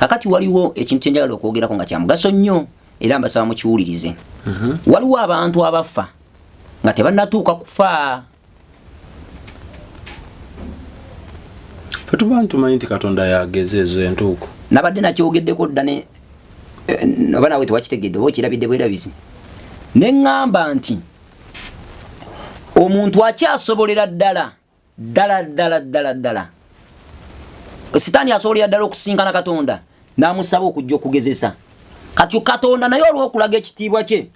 Kakati waliwo ekintu kyenjagala okwogerako nga kyamugaso nnyo, era mbasaba mukiwulirize. Waliwo abantu abafa nga tebannatuuka kufa. Fe tuba ntumanyi nti Katonda yageza ezo entuuko. Nabadde nakyogeddeko dda ne oba nawe tewakitegedde oba okirabidde bwerabizi, ne ŋŋamba nti omuntu akyasobolera ddala ddala ddala ddala ddala, Sitaani asobolera ddala okusinkana Katonda n'amusaba okujja okugezesa. Kati Katonda naye olw'okulaga ekitiibwa kye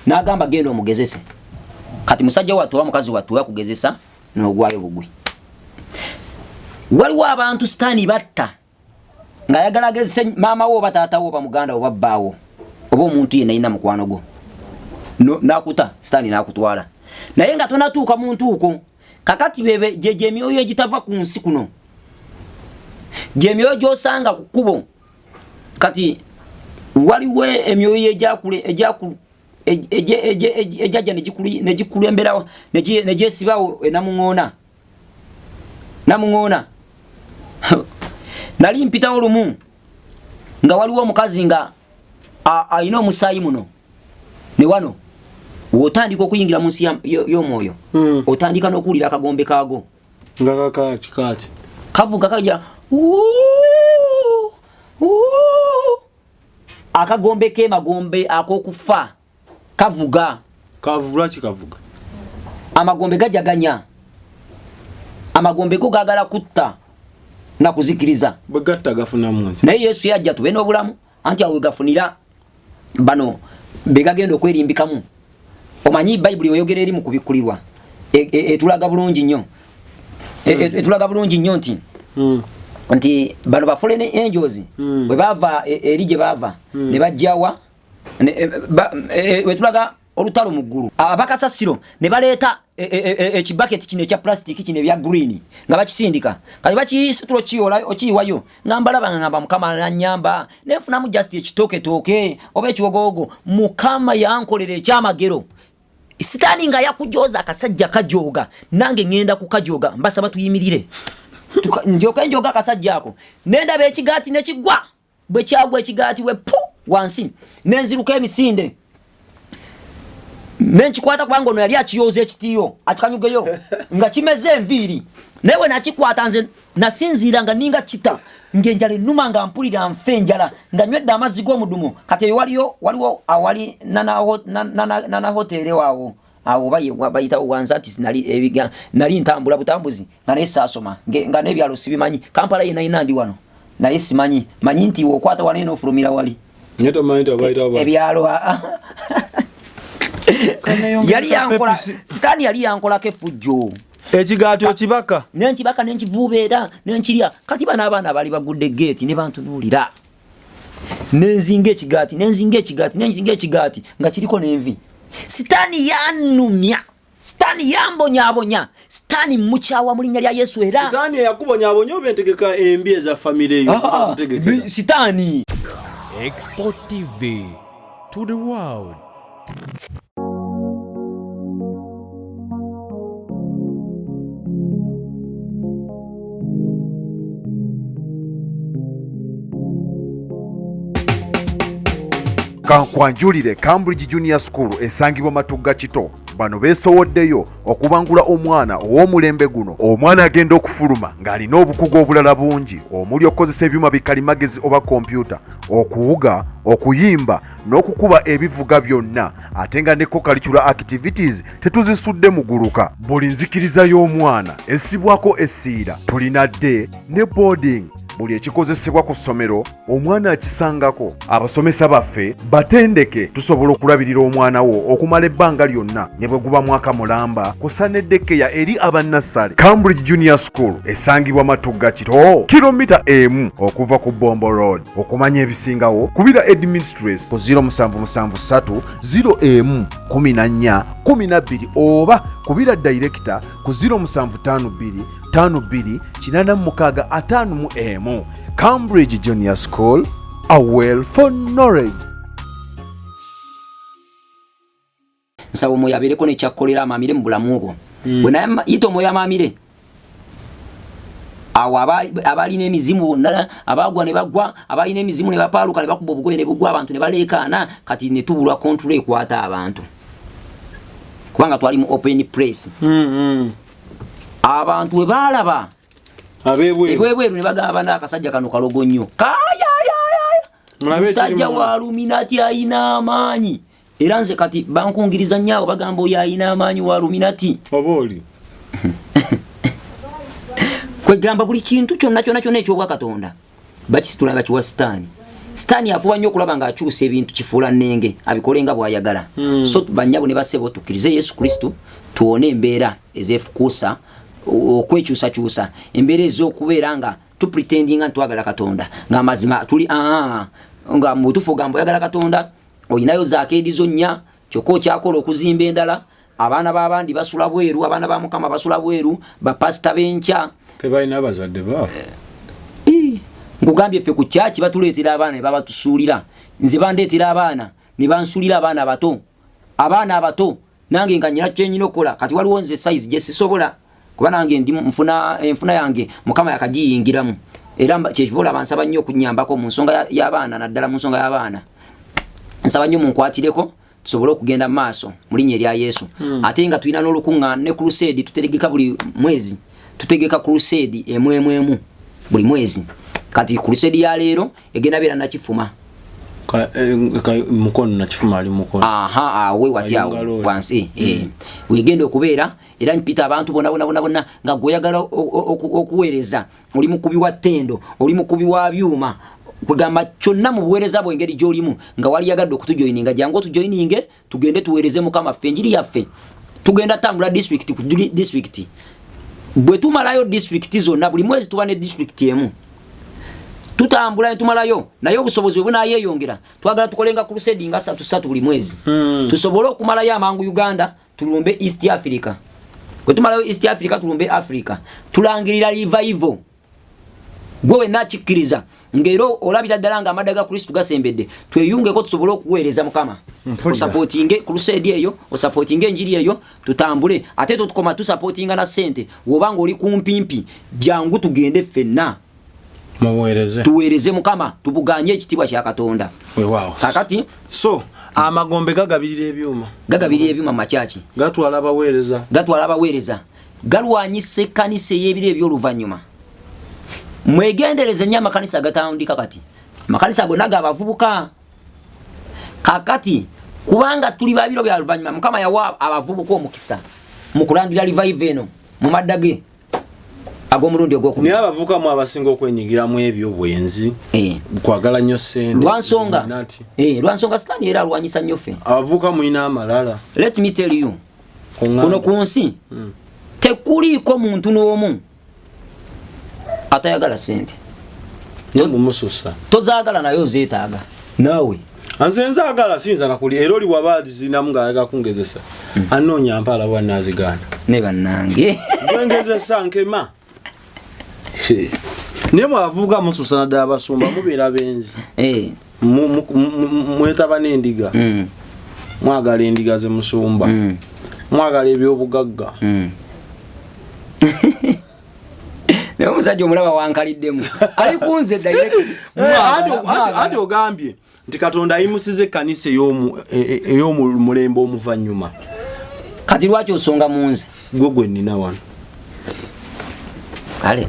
n'agamba genda omugezese. Kati musajja wattu oba mukazi wattu yakugezesa n'ogwayo bugwi. Waliwo abantu Sitaani batta ng'ayagala agezese maama wo oba taata wo oba muganda oba bbaawo oba omuntu yenna yenna mukwano gwo, n'akuta Sitaani n'akutwala, naye nga tonatuuka mu ntuuko. Kakati bebe gye emyoyo egitava ku nsi kuno, gye emyoyo gy'osanga ku kkubo. Kati waliwo emyoyo ejajja negikulemberawo negyesibawo enamuŋoona namuŋoona. Nali mpitawo lumu nga waliwo omukazi nga alina omusaayi muno ne wano wotandika okuyingira mu nsi y'omwoyo, otandika n'okuwulira akagombe kaago nga kakaaki kaaki kavuga kagira akagombe k'emagombe ak'okufa kavuga. Lwaki kavuga? Amagombe gajaganya, amagombe go gagala kutta na kuzikiriza. Bwe gatta gafunamu nki? Naye Yesu yajja tube n'obulamu, anti awo wegafunira bano begagenda okwerimbikamu. Omanyi Bayibuli oyogera eri mu kubikkulirwa etulaga bulungi nnyo, etulaga bulungi nnyo nti nti bano ba fallen angels bwe bava eri gye bava ne bajjawa wetulaga olutalo mu ggulu, abakasasiro ne baleeta ekibaketi kino ekya plastic kino ebya green nga bakisindika. Kati bakisitula okiyiwayo, nga mbalaba nga ngamba Mukama nanyamba nenfunamu just ekitooketooke oba ekiwogoogo. Mukama yankolera ekyamagero. Sitaani nga yakujoza akasajja kajooga, nange ŋŋenda kukajooga. Mbasaba tuyimirire, ndyoke njoga akasajja ako. Nendaba ekigaati nekigwa, bwe kyagwa ekigaati bwe pu wansi, nenziruka emisinde nenkikwata, kubanga ono yali akiyooza ekitiyo akikanyugeyo nga kimeze enviiri. Naye we nakikwata nze nasinziira nga ninga kita ng'enjala ennuma, nga mpulira nfa enjala, nga nywedde amazzi g'omudumu. Kati eyo waliyo waliwo awali nana hoteere waawo awo bayitawo wansi ati nali ntambula butambuzi nga naye saasoma, nga n'ebyalo sibimanyi. Kampala yena yena ndi wano naye simanyi, manyi nti okwata wano eno ofulumira wali ebyalo. Yali yankola Sitaani yali yankolako effujjo. Ekigaati okibaka? Nenkibaka, nenkivuuba era nenkirya. Kati bano abaana bali bagudde geeti ne bantunuulira, nenzinga ekigaati, nenzinga ekigaati, nenzinga ekigaati nga kiriko n'envi. Sitaani yanumya, Sitaani yambonyabonya, Sitaani mukyawa mu linnya lya Yesu. Era Sitaani eyakubonyabonya oba entegeka embi eza famire eyo? Sitaani. Export TV to the world. Kankwanjulire Cambridge Junior School esangibwa Matugga Kito. Bano beesowoddeyo okubangula omwana ow'omulembe guno. Omwana agenda okufuluma ng'alina obukugu obulala bungi omuli okukozesa ebyuma bikalimagezi oba kompyuta, okuwuga, okuyimba n'okukuba ebivuga byonna, ate nga ne co-curricular activities tetuzisudde muguluka. Buli nzikiriza y'omwana essibwako essiira. Tulina day ne boarding. Buli ekikozesebwa ku ssomero omwana akisangako. Abasomesa baffe batendeke, tusobola okulabirira omwana wo okumala ebbanga lyonna ne bwe guba mwaka mulamba, kw'ossa ne daycare eri abannassale. Cambridge Junior School esangibwa Matugga Kito, kilomita 1 okuva ku Bombo Road. Okumanya ebisingawo kubira headmistress ku 0773 01 14 12 oba kubira director ku 0752 52 86 51. Cambridge Junior School, a well for knowledge. Nsaba omwoyo abeereko nekyakkolera amaamire mu bulamu bwo. Bwe naye yita omwoyo amaamire. Awo abalina emizimu bonna abagwa ne bagwa, abalina emizimu ne bapaaluka ne bakuba obugoye ne bugwa, abantu ne baleekaana. Kati ne tubulwa control ekwata abantu, kubanga twali mu open place. Abantu we baalaba ebwebweru ne bagamba, n'akasajja kano kalogo nnyo, kayayayaya, musajja wa Illuminati ayina amaanyi. Era nze kati bankungiriza nnyo abo, bagamba oyo ayina amaanyi wa Illuminati. Oba oli Kwegamba buli kintu kyonna kyonna kyonna ekyobwa Katonda bakisitula bakiwa Sitaani. Sitaani afuba nnyo okulaba ng'akyusa ebintu kifuula nnenge, abikole nga bw'ayagala. So bannyabo ne basebo, tukkirize Yesu Kristo tuwone embeera ezeefukuusa okwekyusakyusa, embeera ez'okubeera nga tupretendinga nti twagala Katonda ng'amazima tuli aa nga mu butuufu ogamba oyagala Katonda, olinayo zaakeedi zo nnya, kyokka okyakola okuzimba endala. Abaana b'abandi basula bweru, abaana ba Mukama basula bweru, bapasita b'enkya tebalina bazadde baabwe. Nkugambye, ffe ku kyaki batuleetera abaana ne babatusuulira. Nze bandeetera abaana ne bansuulira abaana abato, abaana abato, nange nga nyina kyenyina okukola. Kati waliwo nze size gye sisobola, kuba nange ndi nfuna enfuna yange Mukama yakagiyingiramu. Era kyekiva olaba nsaba nnyo okunyambako mu nsonga y'abaana, naddala mu nsonga y'abaana. Nsaba nnyo munkwatireko tusobole okugenda mu maaso mu linnya erya Yesu. Ate nga tulina n'olukuŋŋaana ne crusade tutegeka buli mwezi, tutegeka crusade emu emu emu buli mwezi. Kati crusade ya leero egenda beera Nakifuma. Mukono, Nakifuma ali Mukono. Aha, awe wati awo. Kayunga Road. Wansi wegenda okubeera. Era mpita abantu bonna bonna bonna bonna nga gweoyagala okuweereza, oli mukubi wa ttendo, oli mukubi wa byuma, kwegamba kyonna mu buweereza bwe engeri gy'olimu nga waliyagadde okutujoyininga, jangu otujoyininge tugende tuweereze Mukama ffe enjiri yaffe. Tugenda tambula district ku district. Bwe tumalayo district zonna, buli mwezi tuba ne district emu tutambula ne tumalayo. Naye obusobozi bwe bunayeeyongera, twagala tukolenga crusade nga satu satu buli mwezi, tusobole okumalayo amangu Uganda, tulumbe East Africa. Bwe tumalayo East Africa, tulumbe Africa. Tulangirira revival. Gwe wenna akikkiriza ng'era olabira ddala nga amadda ga Kristu gasembedde, tweyungeko tusobole okuweereza Mukama. Osupportinge crusade eyo, osupportinge enjiri eyo, tutambule. Ate totukoma tusupportinga na ssente. Woba ng'oli kumpimpi, jangu tugende ffenna. Muweereze. Tuweereze Mukama, tubuganye ekitiibwa kya Katonda. Weewaawo. Kakati So amagombe gagabirira ebyuma. Gagabirira ebyuma mu makyaki. Gatwala abaweereza. Gatwala abaweereza, galwanyisa ekkanisa ey'ebiro eby'oluvannyuma. Mwegendereze nnyo amakanisa agatandika kati, amakanisa gonna g'abavubuka kakati, kubanga tuli babiro bya luvannyuma. Mukama yawa abavubuka omukisa mu kulangira revival eno mu madda ge ag'omulundi ogwokubiri. Naye abavubuka mu abasinga okwenyigiramu ebyo bwenzi, Eh. kwagala nnyo sente. Lwansonga Illuminati. Lwansonga Sitaani era alwanyisa nnyo ffe. Abavubuka mulina amalala. Let me tell you, Kuŋŋamba. kuno ku nsi tekuliiko muntu n'omu atayagala sente. Naye mumususa. Tozaagala naye ozeetaaga naawe. Nze nzaagala, siyinza nakuli era oli waba azinamu ng'ayagala kungezesa, anoonya mpaala bwanaazigaana. Ne bannange. Gwengezesa nkema. Naye mwabavubuka mususa, naddala abasumba mubeera benzi. Mwetaba n'endiga. Mwagala endiga ze musumba. Mwagala ebyobugagga. Naye omusajja omulaba wankaliddemu, ali kunze direct. Anti ogambye nti Katonda ayimusiza ekkanisa ey'omulembe omuvannyuma. Kati lwaki osonga mu nze? Gwe gwe nnina wano. Kale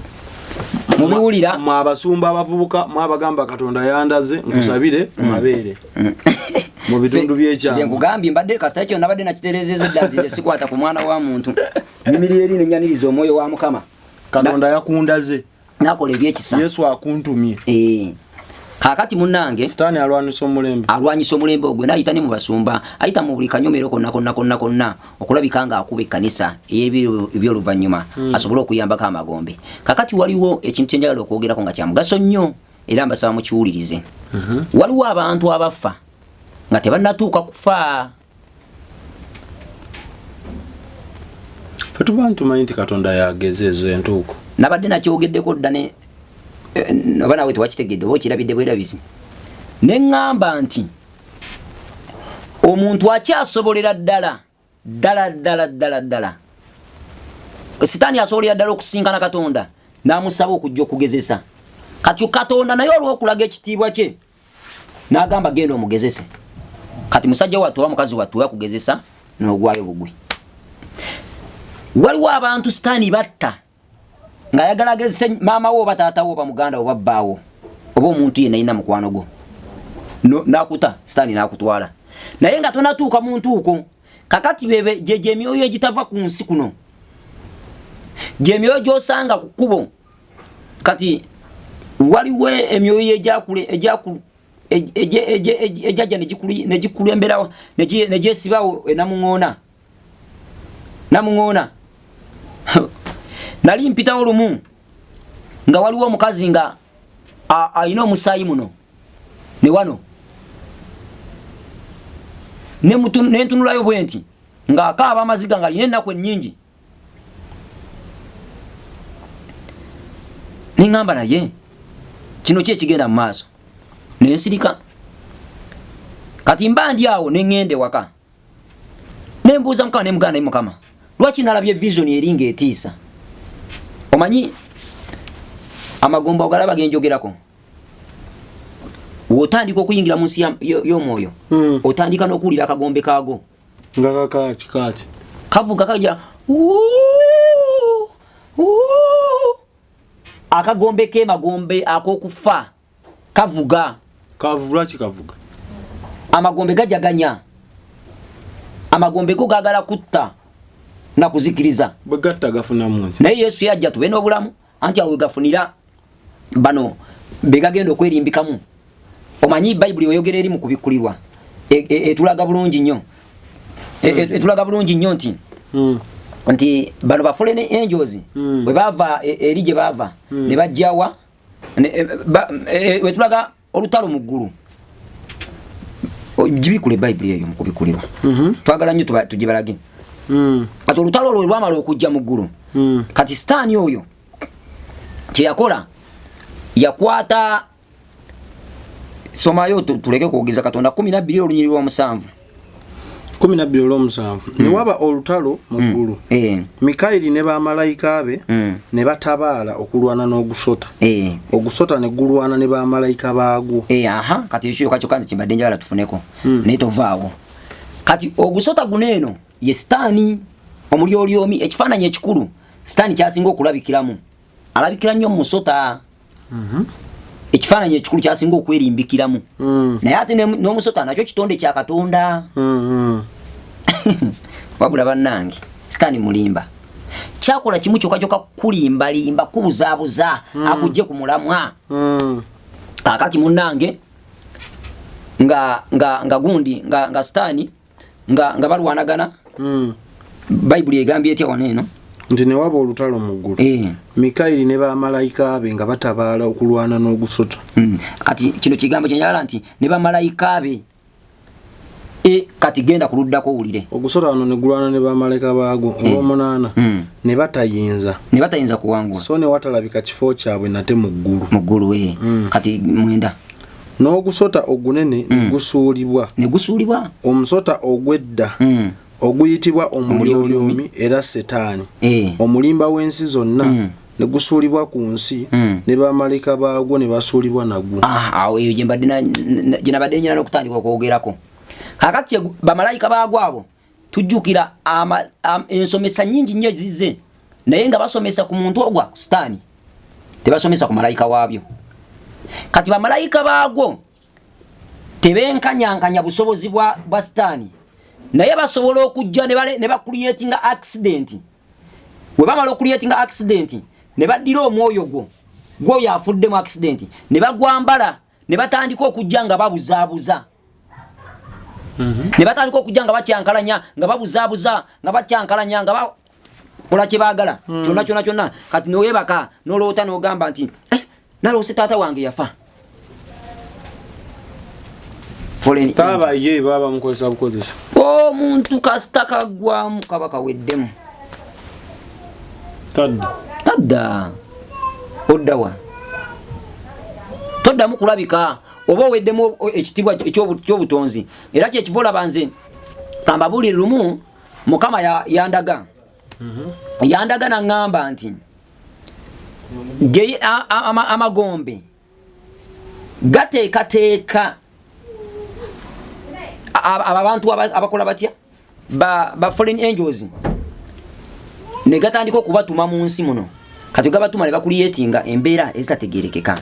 mubiwulira. Mwe abasumba abavubuka mwabagamba Katonda yandaze nkusabire mabeere mu bitundu Nze by'ekyama. nkugambye, mbadde kasita ekyo nabadde nakitereezeza dda nti nze sikwata ku mwana wa muntu. Nyimirira eri nenyaniriza omwoyo wa Mukama. Katonda yakundaze. Nakola ebyekisa. Yesu akuntumye. Kaakati munnange, Sitaani alwanisa omulembe. Alwanyisa omulembe ogwo naayita ne mu basumba, ayita mu buli kanyomero konna konna konna konna okulabika ng'akuba ekkanisa ey'ebyoluvannyuma asobole okuyambako amagombe. Kakati waliwo ekintu kyenjagala okwogerako nga kya mugaso nnyo, era mbasaba mukiwulirize. Waliwo abantu abafa nga tebannatuuka kufa. Fe tuba ntumanyi nti Katonda yageza ezo entuuko. Nabadde nakyogeddeko dda ne oba nawe tewakitegedde oba okirabidde bwerabizi, ne ŋŋamba nti omuntu akyasobolera ddala ddala ddala ddala ddala, Sitaani asobolera ddala okusinkana Katonda. N'amusaba okujja okugezesa. Kati Katonda naye olw'okulaga ekitiibwa kye n'agamba genda omugezese. Kati musajja wattu oba mukazi wattu yakugezesa n'ogwayo bugwi. Waliwo abantu sitaani batta ng'ayagala agezese maama wo oba taata wo oba muganda oba bbaawo oba omuntu yenna yina mukwano gwo, n'akuta sitaani n'akutwala, naye nga tonatuuka mu ntuuko. Kakati bebe gyegyo emyoyo egitava ku nsi kuno, gyemyoyo gy'osanga ku kkubo. Kati waliwo emyoyo ejajja negikulemberawo negyesibawo enamuŋoona namuŋoona. Nali mpitawo lumu nga waliwo omukazi nga alina omusaayi muno ne wano, nentunulayo bwe nti ng'akaaba amaziga nga alina ennaku ennyingi, neŋŋamba naye kino ki ekigenda mu maaso, nensirika. Kati mba ndi awo neŋŋenda ewaka nembuuza Mukama, nemuganda naye Mukama, lwaki nalabye vision eri ng'etiisa? Omanyi amagomba ogalaba genjogerako, wotandika okuyingira mu nsi y'omwoyo, otandika n'okuwulira akagombe kaago. Nga kakaki kaki? Kavuga kagira akagombe k'emagombe ak'okufa kavuga. Lwaki kavuga? Amagombe gajaganya, amagombe go gagala kutta na kuzikiriza. Bwe gatta gafunamu nki? Naye Yesu yajja tube n'obulamu, anti awo wegafunira bano begagenda okwerimbikamu. Omanyi Bayibuli oyogera eri mu kubikkulirwa etulaga bulungi nnyo, etulaga bulungi nnyo nti nti bano ba fallen angels bwe bava eri gye bava ne bajjawa, wetulaga olutalo mu ggulu. Gibikule Bayibuli eyo mu kubikulirwa, twagala nnyo tugibalage. Kati olutalo olwo lwamala okujja mu ggulu, kati sitaani oyo kyeyakola yakwata, somayo tuleke kwogeza Katonda, 12 olunyiriri lw'omusanvu. 12 olw'omusanvu. Ne waba olutalo mu ggulu, Mikayiri ne bamalayika be ne batabaala okulwana n'ogusota, ogusota ne gulwana ne bamalayika baagwo. Aha, kati ekyo kyokka kyokka nze kyembadde njagala tufuneko, naye tovaawo. Kati ogusota guno eno ye sitaani omulyolyomi. Ekifaananyi ekikulu sitaani kyasinga okulabikiramu, alabikira nnyo mu musota. Ekifaananyi ekikulu kyasinga okwerimbikiramu, naye ate n'omusota nakyo kitonde kya Katonda. Wabula bannange, sitaani mulimba. Kyakola kimu kyokka kyokka, kulimbalimba, kubuzaabuza akujje ku mulamwa. Kakati munnange, nga nga nga gundi nga nga sitaani nga balwanagana, Bayibuli egambye etya wano eno? Nti ne waba olutalo mu ggulu, Mikayiri ne bamalayika be nga batabaala okulwana n'ogusota. Kati kino kigambo kyenjagala nti ne bamalayika be. Kati genda ku luddako owulire. Ogusota wano ne gulwana ne bamalayika baagwo, olw'omunaana, ne batayinza. Ne batayinza kuwangula. So ne watalabika kifo kyabwe nate mu ggulu. Mu ggulu. Kati 9. N'ogusota ogunene ne gusuulibwa, ne gusuulibwa, omusota ogw'edda, oguyitibwa omulyolyomi era Setaani, omulimba w'ensi zonna, ne gusuulibwa ku nsi, ne bamalayika baagwo ne basuulibwa nagwo. Ah, awo eyo gye nabadde nyina n'okutandika okwogerako. Kakati bamalayika baagwo abo, tujjukira ensomesa nnyingi nnyo ezizze, naye nga basomesa ku muntu ogwa sitaani, tebasomesa ku malayika waabyo. Kati bamalayika baagwo tebenkanyankanya busobozi bwa sitaani, naye basobola okujja ne bacreatinga accident. Bwe bamala ocreatinga accident, ne baddira omwoyo gwo gwoyo afudde mu accident ne bagwambala, ne batandika okujja nga babuzaabuza, ne batandika okujja nga bakyankalanya, nga babuzaabuza, nga bakyankalanya, nga bakola kye baagala kyonna kyonna kyonna. Kati noweebaka noloota n'ogamba nti, "Eh, naloose taata wange yafa." Taaba ye baba bamukozesa bukozesa. Omuntu kasita kaggwamu kaba kaweddemu. Tadda. Tadda, oddawa? Toddamu kulabika, oba oweddemu ekitiibwa ekyobutonzi. Era kyekiva olaba nze kambabuulire, lumu Mukama yandaga, yandaga naŋŋamba nti Amagombe gateekateeka abantu abakola batya ba fallen angels ne gatandika okubatuma mu nsi muno. Kati gabatuma ne bakuliyetinga embeera ezitategeerekeka.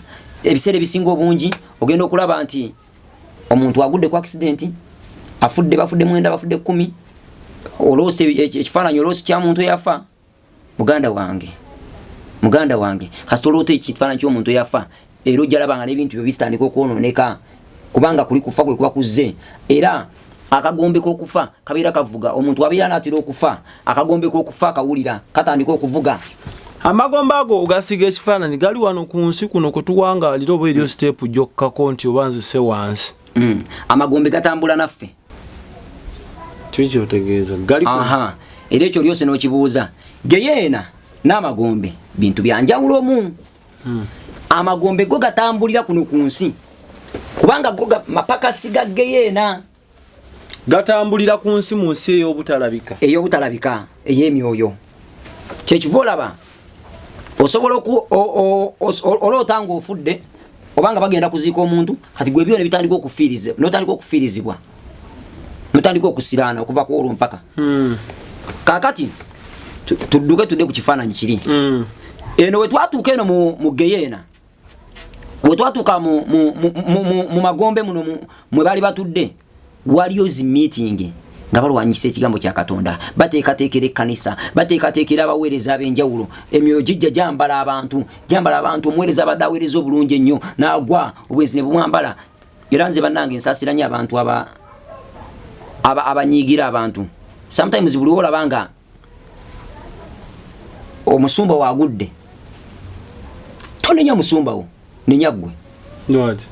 Ebiseera ebisinga obungi ogenda okulaba nti omuntu agudde ku accident, afudde, bafudde 9, bafudde 10, oloosi ekifaananyi oloosi kya muntu eyafa. Muganda wange, kasita oloota ekifaananyi ky'omuntu eyafa, era ojja laba nga n'ebintu byo bitandika okwonooneka, kubanga kuli kufa kwe kuba kuzze. Era akagombe k'okufa kabeera kavuga, omuntu abeera anaatera okufa, akagombe k'okufa kawulira katandika okuvuga. Amagombe ago ogasiiga ekifaananyi gali wano ku nsi kuno kwe tuwangaalira, oba eriyo siteepu gy'okkako nti oba nzise wansi? Amagombe gatambula naffe. Kiki kyotegeeza? Gali Aha, era ekyo lyose n'okibuuza. Geyeena n'amagombe bintu bya njawulo mu. Amagombe go gatambulira kuno ku nsi, kubanga go mapakasi ga geyeena. Gatambulira ku nsi, mu nsi ey'obutalabika. Ey'obutalabika, ey'emyoyo. Kyekiva olaba osobola oloota ng'ofudde, oba nga bagenda kuziika omuntu, kati gwe ebyo ne bitandika okufiiriza, n'otandika okufiirizibwa, n'otandika okusiraana okuva ku olwo mpaka. Kaakati tudduke tudde ku kifaananyi kiri. Eno we twatuuka eno mu geyeena, we twatuuka mu magombe muno mwe baali batudde, waliyo zi meeting nga balwanyisa ekigambo kya Katonda, bateekateekera ekkanisa, bateekateekera abaweereza ab'enjawulo. Emyoyo gijja gyambala abantu, gyambala abantu. Omuweereza abadde aweereza obulungi ennyo n'agwa, obwenzi ne bumwambala. Era nze bannange nsaasira nnyo abantu abanyiigira abantu. Sometimes buli wolaba nga omusumba waagudde, tonenya musumba wo, nenya ggwe. Lwaki?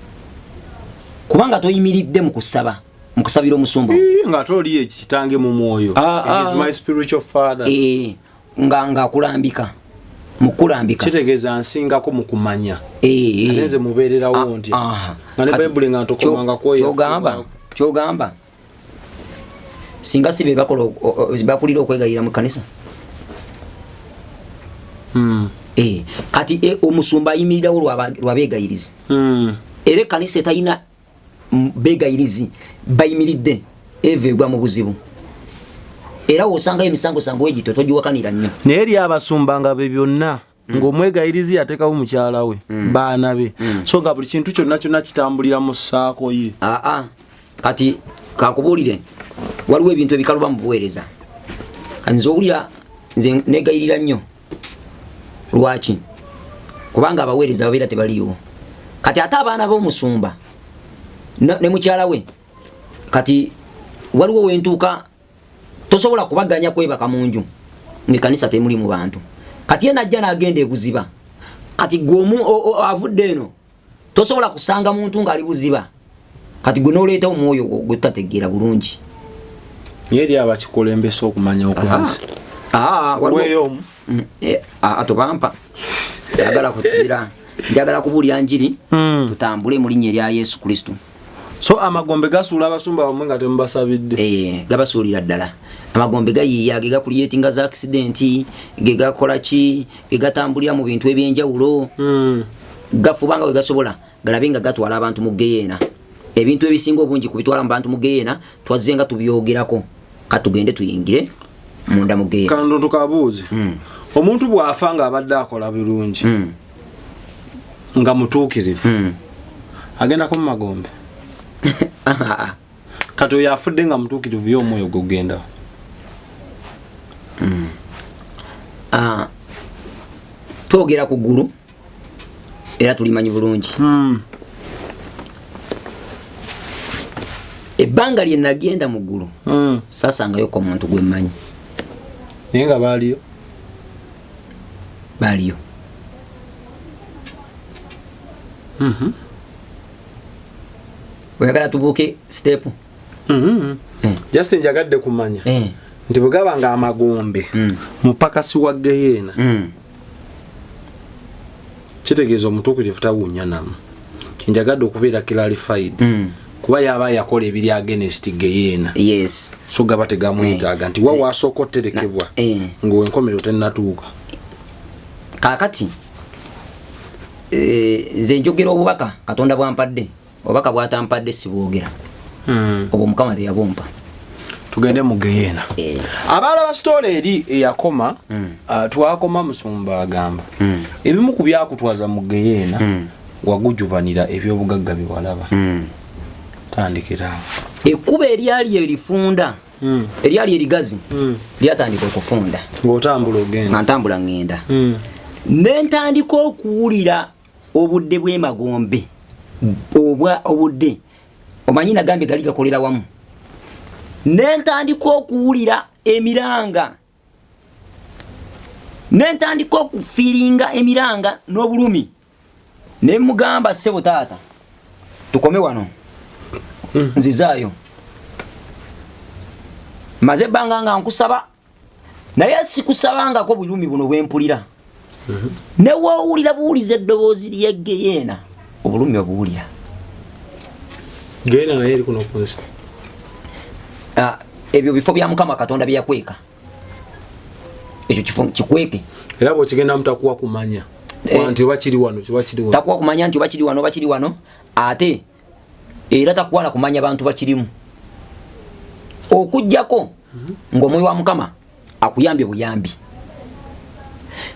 Kubanga toyimiridde mu kusaba, mu kusabira omusumba wo. Nga ate oli ekitange mu mwoyo. He is my spiritual father. Nga akulambika, mu kulambika. Kitegeeza nsingako mu kumanya. Ate nze mubeererawo ntya? Nga ne Kati Bayibuli nga ntokomanga kwoyo yafuuka. Kyogamba singa si be bakola bakulira okwegayirira mu kkanisa. Kati omusumba ayimirirawo lwa beegayirizi. Era ekkanisa etalina beegayirizi bayimiridde eva egwa mu buzibu. Era w'osangayo emisangosango egito togiwakanira nnyo. Naye eri abasumba nga be byonna, ng'omwegayirizi yateekawo mukyala we, baana be, so nga buli kintu kyonna kyonna kitambulira mu ssaako ye. Aa, kati kakubuulire, waliwo ebintu ebikaluba mu buweereza. Kati nze owulira nze negayirira nnyo. Lwaki? Kubanga abaweereza babeera tebaliiwo. Kati ate abaana b'omusumba ne mukyala we, kati waliwo wentuuka tosobola kubaganya kwebaka mu nju ng'ekkanisa temuli mu bantu. Kati ye najja n'agenda ebuziba. Kati gwe avudde eno tosobola kusanga muntu ng'ali buziba. Kati gwe n'oleeta omwoyo gwe tutategeera bulungi. Naye eri abakikulembesa okumanya okwensi. Waliwo Weeyo omu. Tobampa. Saagala kugira, njagala kubuulira njiri, tutambule mu linnya erya Yesu Kristo. So amagombe gasuula abasumba bamwe nga temubasabidde. Gabasuulira ddala. Amagombe gayiiya, ge gakuliyetinga za accident, ge gakola ki, ge gatambulira mu bintu eby'enjawulo. Gafuba nga bwe gasobola, galabe nga gatwala abantu mu geyeena. Ebintu ebisinga obungi ku bitwala mu bantu mu geyeena twazze nga tubyogerako. Ka tugende tuyingire munda mu geyeena. Kano tukabuuze. Omuntu bw'afa ng'abadde akola bulungi, nga mutuukirivu, agendako mu magombe? Kati oyo afudde nga mutuukirivu, ye omwoyo gugenda? Twogera ku ggulu era tulimanyi bulungi. Ebbanga lye nagenda mu ggulu, saasangayo ko muntu gwe mmanyi. Naye nga baaliyo? Baaliyo. Oyagala tubuuke step? Just njagadde kumanya nti bwe gaba nga amagombe mupakasi wa geyeena, kitegeeza omutuukirivu tawunya namu. Njagadde okubeera clarified, kuba yaba yakola ebiri against geyeena. So gaba tegamwetaaga nti wa wasooka oterekebwa ng'enkomerero tennatuuka. Kaakati Nze njogera obubaka Katonda bwampadde, obubaka bwatampadde sibwogera. Obwo Mukama teyabumpa. Tugende mu geyeena. Abalaba sitoola eri eyakoma, twakoma musumba agamba ebimu ku byakutwaza mu geyeena wagujubanira ebyobugagga bye walaba. Tandikira awo. Ekkubo eryali erifunda, eryali erigazi, lyatandika okufunda. Ng'otambula ogenda. Nga ntambula ŋŋenda. Ne ntandika okuwulira obudde bw'emagombe, obwa obudde omanyi nagambye gali gakolera wamu. Ne ntandika okuwulira emiranga, ne ntandika okufiiringa emiranga n'obulumi. Ne mugamba, ssebo taata, tukome wano, nzizaayo, maze ebbanga nga nkusaba, naye sikusabangako bulumi buno bwempulira. Ne woowulira buwuliza eddoboozi ly'eggeyeena, obulumi obuwulira. Geyeena naye eri kuno ku nsi. Ah, ebyo bifo bya Mukama Katonda bye yakweka, ekyo kifo kikweke. Era bw'okigendamu takuwa kumanya nti oba kiri wano, oba kiri wano. Takuwa kumanya nti oba kiri wano, oba kiri wano, ate era takuwa na kumanya bantu bakirimu, okuggyako ng'omwoyo wa Mukama akuyambye buyambi.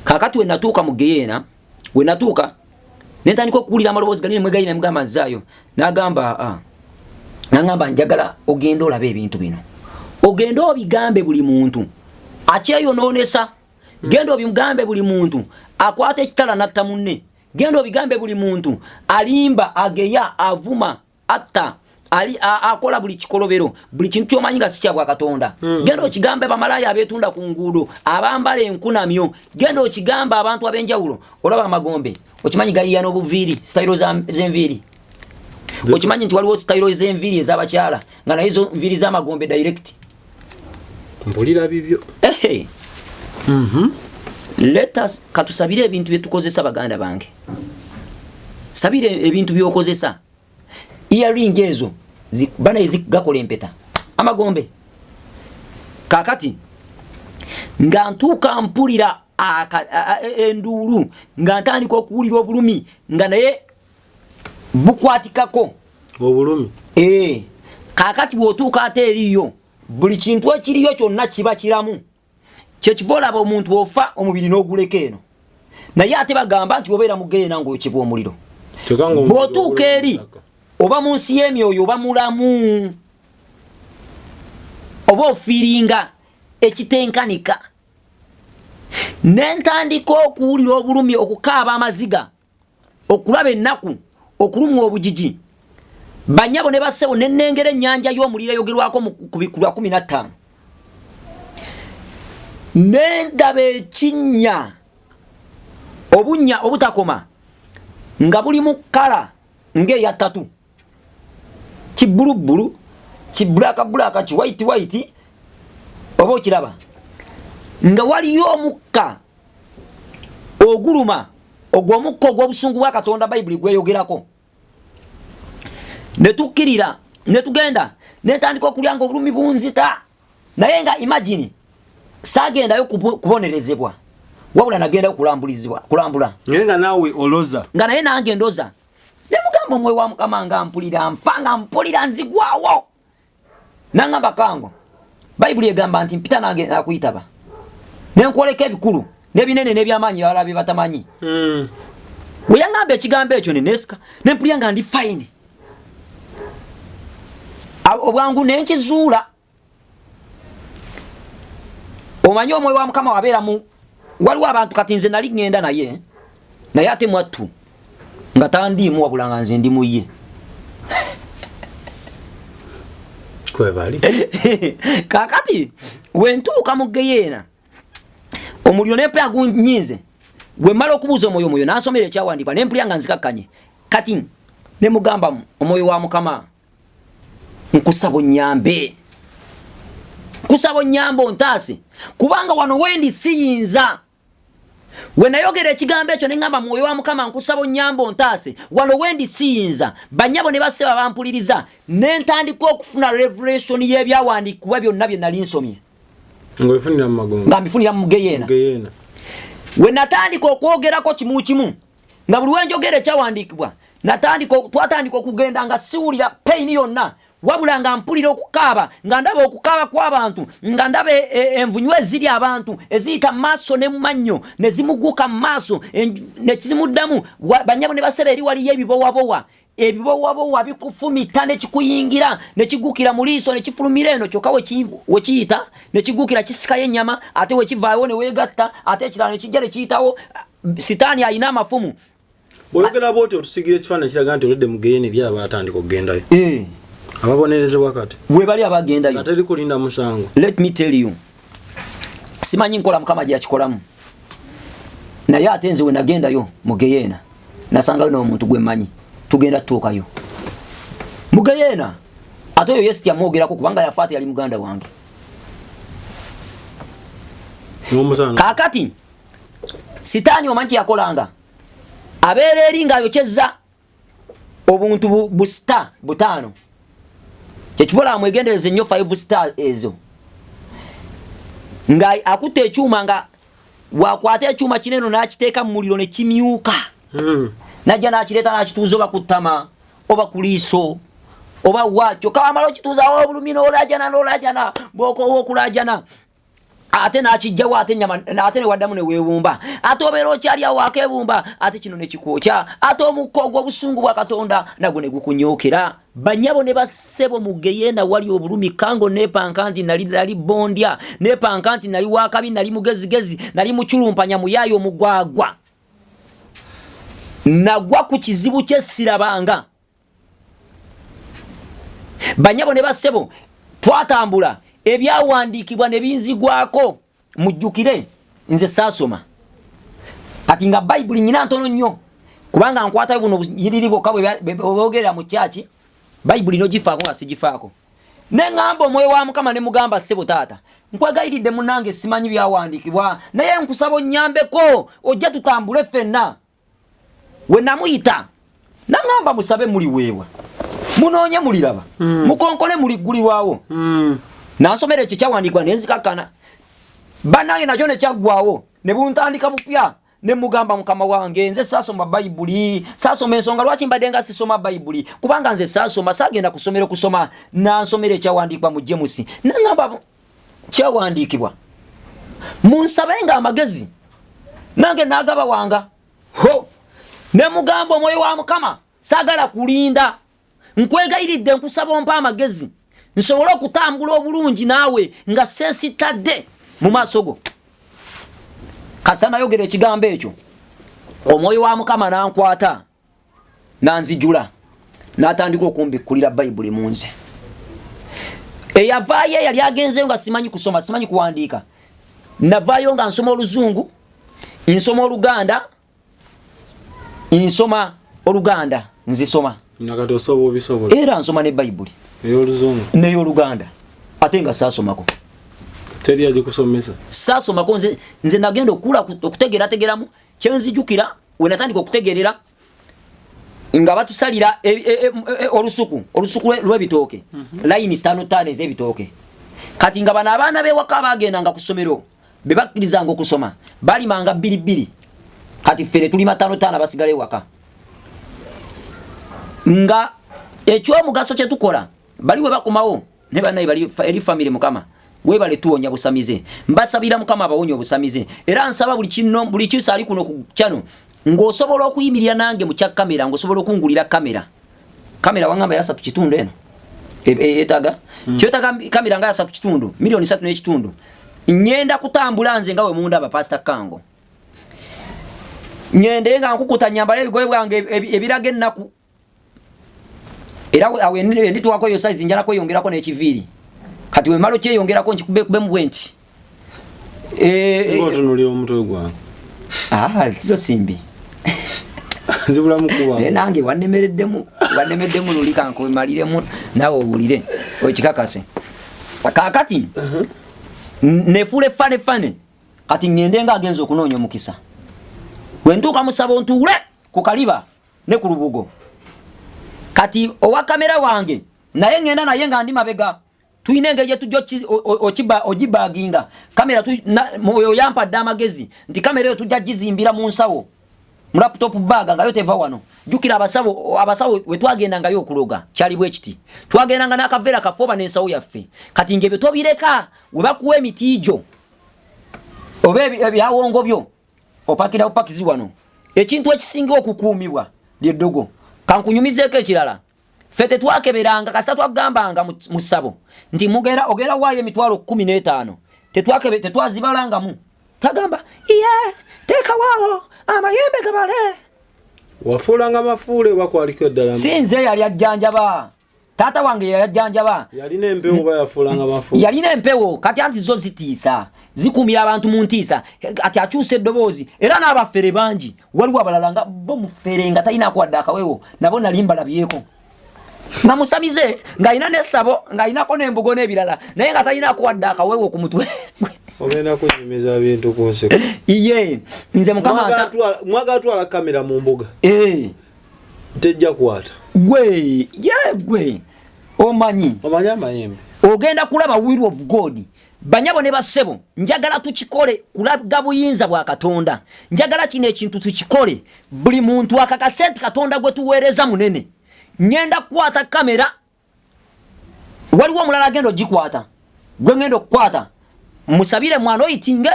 Kaakati we natuuka mu geyeena, we natuuka ne ntandika okuwulira amaloboozi ganene mwegayi, nemugamba nzaayo, n'agamba aa, n'aŋŋamba njagala ogende olabe ebintu bino, ogende obigambe buli muntu akyeyonoonesa, genda obigambe buli muntu akwata ekitala n'atta munne, genda obigambe buli muntu alimba, ageya, avuma, atta, ali akola buli kikolobero, buli kintu kyomanyi nga si kya bwa Katonda. Genda okigambe bamalaaya abeetunda ku nguudo, abambala enkunamyo, genda okigambe abantu ab'enjawulo. Olaba amagombe, okimanyi gayiya n'obuviiri, sitayiro z'enviiri. Okimanyi nti waliwo sitayiro z'enviiri ez'abakyala nga naye zo nviiri z'amagombe direct. Mpulira bibyo. Ehe. Let us katusabire ebintu bye tukozesa. Baganda bange, sabire ebintu by'okozesa. Earring ezo bana gakola empeta amagombe. Kakati nga ntuuka mpulira enduulu, nga ntandika okuwulira obulumi nga naye bukwatikako. Obulumi. Kakati bw'otuuka ate eriyo buli kintu ekiriyo kyonna kiba kiramu. Kyekiva olaba omuntu ofa omubiri n'oguleka eno, naye ate bagamba nti obeera mu geena ng'okyebwa omuliro. Kyokka ng'omubiri Bw'otuuka oguleka eri mu ttaka. Oba mu nsi y'emyoyo, oba mulamu, oba ofiiringa ekitenkanika. Ne ntandika okuwulira obulumi, okukaaba amaziga, okulaba ennaku, okulumwa obugigi. Banyabo ne bassebo, ne nnengera ennyanja y'omuliro eyogerwako ku Bikulwa 15, ne ndaba ekinnya, obunnya obutakoma nga buli mu kkala ng'eya ttatu, kibbulubbulu, kibulakabulaka, kiwaiti waiti, oba okiraba nga waliyo omukka oguluma, ogwo omukka ogw'obusungu bwa Katonda Bayibuli gweyogerako. Ne tukkirira ne tugenda, ne ntandika okulya nga obulumi bunzita, naye nga imagine saagendayo kubonerezebwa, wabula nagendayo kulambulizibwa, kulambula. Naye nga naawe oloza. Nga naye nange ndoza. Ne mugamba omwoyo wa Mukama, nga mpulira nfa, nga mpulira nzigwawo, nangamba, kango Bayibuli egamba nti mpita nange nakuyitaba nenkwoleka ebikulu n'ebinene n'ebyamaanyi balala bye batamanyi. We yaŋŋamba ekigambo ekyo ne nesika, nempulira nga ndi fine. Obwangu nenkizuula. Omanyi omwoyo wa Mukama wabeera mu, waliwo abantu, kati nze nali ŋŋenda naye, naye ate mwattu nga tandiimu, wabula nga nze ndi mu ye. Kwebali. Kakati wentuuka mu geyeena, omuliro nempya gunyinze, bwe mmala okubuuza omwoyo, omwoyo nansomera ekyawandiikibwa, nempulya nga nzikakkanye. Kati ne mugamba, omwoyo wa Mukama, nkusaba onnyambe, nkusaba onnyambe ontaase, kubanga wano wendi siyinza. We nayogera ekigambo ekyo ne ŋŋamba, mwoyo wa Mukama, nkusaba onnyambe ontaase, wano wendi siyinza. Banyabo ne bassebo bampuliriza, ne ntandika okufuna revelation y'ebyawandiikibwa byonna bye nali nsomye. Ng'obifunira mu magombe. Nga mbifunira mu geyeena. Geyeena. We natandika okwogerako kimu kimu. Nga buli wenjogera ekyawandiikibwa, twatandika okugenda nga siwulira pain yonna, wabula nga mpulira okukaaba, nga ndaba okukaaba kw'abantu, nga ndaba envunyu eziri abantu eziyita mu maaso ne mu mannyo ne zimuguka mu maaso, ne zimuddamu. Banyabo ne basebe, eri waliyo ebibowabowa, ebibowabowa bikufumita ne kikuyingira ne kigukira mu liiso ne kifulumira eno. Kyokka wekiyita ne kigukira kisikayo ennyama, ate wekivaawo ne weegatta, ate ekirala ne kijja ne kiyitawo. Sitaani alina amafumu. Bw'oyogera bw'otyo, otusigira ekifaananyi kiraga nti olwedde mu geyeena eri abaatandika okugendayo, ababonerezebwa kati. Webali abagendayo. Nga teri kulinda musango. Let me tell you, simanyi nkola Mukama gye yakikolamu, naye ate nze we nagendayo mu geyeena nasangayo n'omuntu gwe mmanyi. Tugenda tutuukayo mu geyeena, ate oyo Yesu tyamwogerako kubanga yafa, ate yali muganda wange. N'omusango. Kaakati Sitaani omanyi kyeyakolanga? Abeera eri ng'ayokyezza obuntu bu star butaano. Kyekivola mwegendereze nnyo 5 star ezo, nga akutte ekyuma, nga wakwata ekyuma kineno n'akiteeka mu muliro ne kimyuka, najja n'akireeta n'akituuza oba ku ttama oba ku liiso oba wa. Kyokka wamala okituuzawo, obulumi n'olajana n'olajana, bw'okoowa okulajana, ate n'akijjawo, ate ennyama ate newaddamu neweewumba, ate obeera okyali awo akeebumba, ate kino nekikwokya, ate omukka ogw'obusungu bwa Katonda nagwo ne gukunyookera. Banyabo ne bassebo, mu geyeena wali obulumi. Kango neepanka nti nali bondya, neepanka nti nali wakabi, nali mugezigezi, nali muculumpanya, muyaayo omugwagwa. Nagwa ku kizibu kyesirabanga. Banyabo ne bassebo, twatambula, ebyawandiikibwa ne binzigwako. Mujjukire, nze saasoma, kati nga Bayibuli nyina ntono nnyo, kubanga nkwatayo buno bunyiriri bwokka bwe boogerera mu kyaki. Bayibuli nogifaako nga sigifaako. Neŋŋamba omwoyo wa Mukama ne mugamba, "Ssebo taata, nkwegayiridde munnange, simanyi byawandiikibwa, naye nkusaba onnyambeko, ojja tutambule ffenna." We namuyita naŋŋamba, "Musabe muliweebwa, munoonye muliraba, mukonkole muliggulirwawo." Nansomera ekyo kyawandiikibwa nenzikakkana. Bannange, nakyo ne kyaggwawo, ne buntandika bupya. Ne mugamba, "Mukama wange, nze saasoma Bayibuli, saasoma. Ensonga lwaki mbadde nga sisoma Bayibuli, kubanga nze saasoma, saagenda kusomero kusoma." Nansomera ekyawandiikibwa mu James, naŋŋamba, "Kyawandiikibwa, munsabenga amagezi, nange naagaba wanga." Ho, ne mugamba omwoyo wa Mukama, "Saagala kulinda, nkwegayiridde, nkusaba ompa amagezi nsobole okutambula obulungi naawe nga seesitadde mu maaso go." Kasita nayogera ekigambo ekyo, omwoyo wa Mukama nankwata, nanzijula, n'atandika okumbikkulira Bayibuli mu nze. Eyavaayo eyali agenzeyo nga simanyi kusoma, simanyi kuwandiika, navaayo nga nsoma Oluzungu, nsoma Oluganda, nsoma Oluganda, nzisoma. Nakati osobola, obisobola? Era nsoma ne Bayibuli. Ey'Oluzungu? N'ey'Oluganda, ate nga saasomako. Teri agikusomesa? Saasomako nze. Nze nagenda okukula okutegeerategeramu. Kyenzijukira, we natandika okutegeerera nga batusalira olusuku lw'ebitooke, layini ttano ttaano ez'ebitooke. Kati nga bano abaana b'ewaka bagendanga ku ssomero, be bakkirizanga okusoma, balimanga bbiri bbiri. Kati ffe ne tulima ttaano ttaano, abasigala ewaka. Nga ekyomugaso kye tukola, bali we bakomawo ne bannaye bali eri famire. Mukama webale tuwonya busamize. Mbasabira Mukama abawonya obusamize. Era nsaba buli kino, buli kyusa ali kuno ku channel, ng'osobola okuyimirira nange mu kya kamera, ng'osobola okungulira kamera. Kamera wangamba yasatu kitundu eno etaga kyetaga kamera nga yasatu kitundu, 3.5 miliyoni. Ngenda kutambula nze nga we mundaba, Pastor Kango, ngende nga nkukuta, nyambala ebigoye bwange ebiraga ennaku. Era awo endituwako eyo size, njala kweyongerako n'ekiviiri. Kati wemala okyeyongerako, nkikubekubemu bwe nti. Oba otunuulira omutwe gwange. Ah, zo simbi. Nzibulamu kuba. Naye nange wanemereddemu, wanemeddemu luli. Kankumaliremu naawe owulire okikakase. Kaakati nefuula efane fane. Kati ŋŋende nga agenza okunoonya omukisa. Bwe ntuuka musabo, ntuule ku kaliba ne ku lubugo. Kati owa kamera wange naye ŋŋenda naye nga ndi mabega. Tulina engeri gyetujja ogibaginga kamera. Oyo yampadde amagezi nti kamera eyo tujja gizimbira mu nsawo. Mu laptop bag nga yo teva wano. Jjukira abasawo we twagendangayo okuloga kyali bwe kiti, twagendanga n'akaveera kaffe oba n'ensawo yaffe. Kati ng'ebyo tobireka, we bakuwa emiti gyo oba ebyawongo byo opakira bupakizi wano. Ekintu ekisinga okukuumibwa ly'eddogo. Kankunyumizeeko ekirala, ffe tetwakeberanga kasita twagambanga mu ssabo nti mugera ogera waayo 15000, tetwazibalangamu. Twagamba iye teekawaawo amayembe gabale. Wafuulanga mafuule oba kwaliko eddala? Si nze yali ajjanjaba, taata wange yali ajjanjaba. Yalina empewo oba yafuulanga mafuule? Yalina empewo. Kati anti zo zitiisa, zikumira abantu mu ntiisa. Ati akyusa eddoboozi era n'abafere bangi. Waliwo abalala nga bo mufere nga talina akuwadde akawewo, nabo nali mbalabyeko nga musamize ng'alina n'essabo ng'alinako n'embugo n'ebirala, naye nga talina akuwadde akawewo ku mutwe. Ogenda kunyumiza bintu ku nseko. Iye nze Mukama Mwagala twala kamera mu mbuga. Tejja kwata. Gwe ye gwe omanyi. Omanyi amayembe. Ogenda kulaba will of God. Banyabo ne bassebo, njagala tukikole kulaga buyinza bwa Katonda. Njagala kino ekintu tukikole buli muntu akakase nti Katonda gwe tuweereza munene. Ngenda kukwata kamera, waliwo omulala agenda ogikwata, gwe ngenda okukwata musabire mwana oyitinge,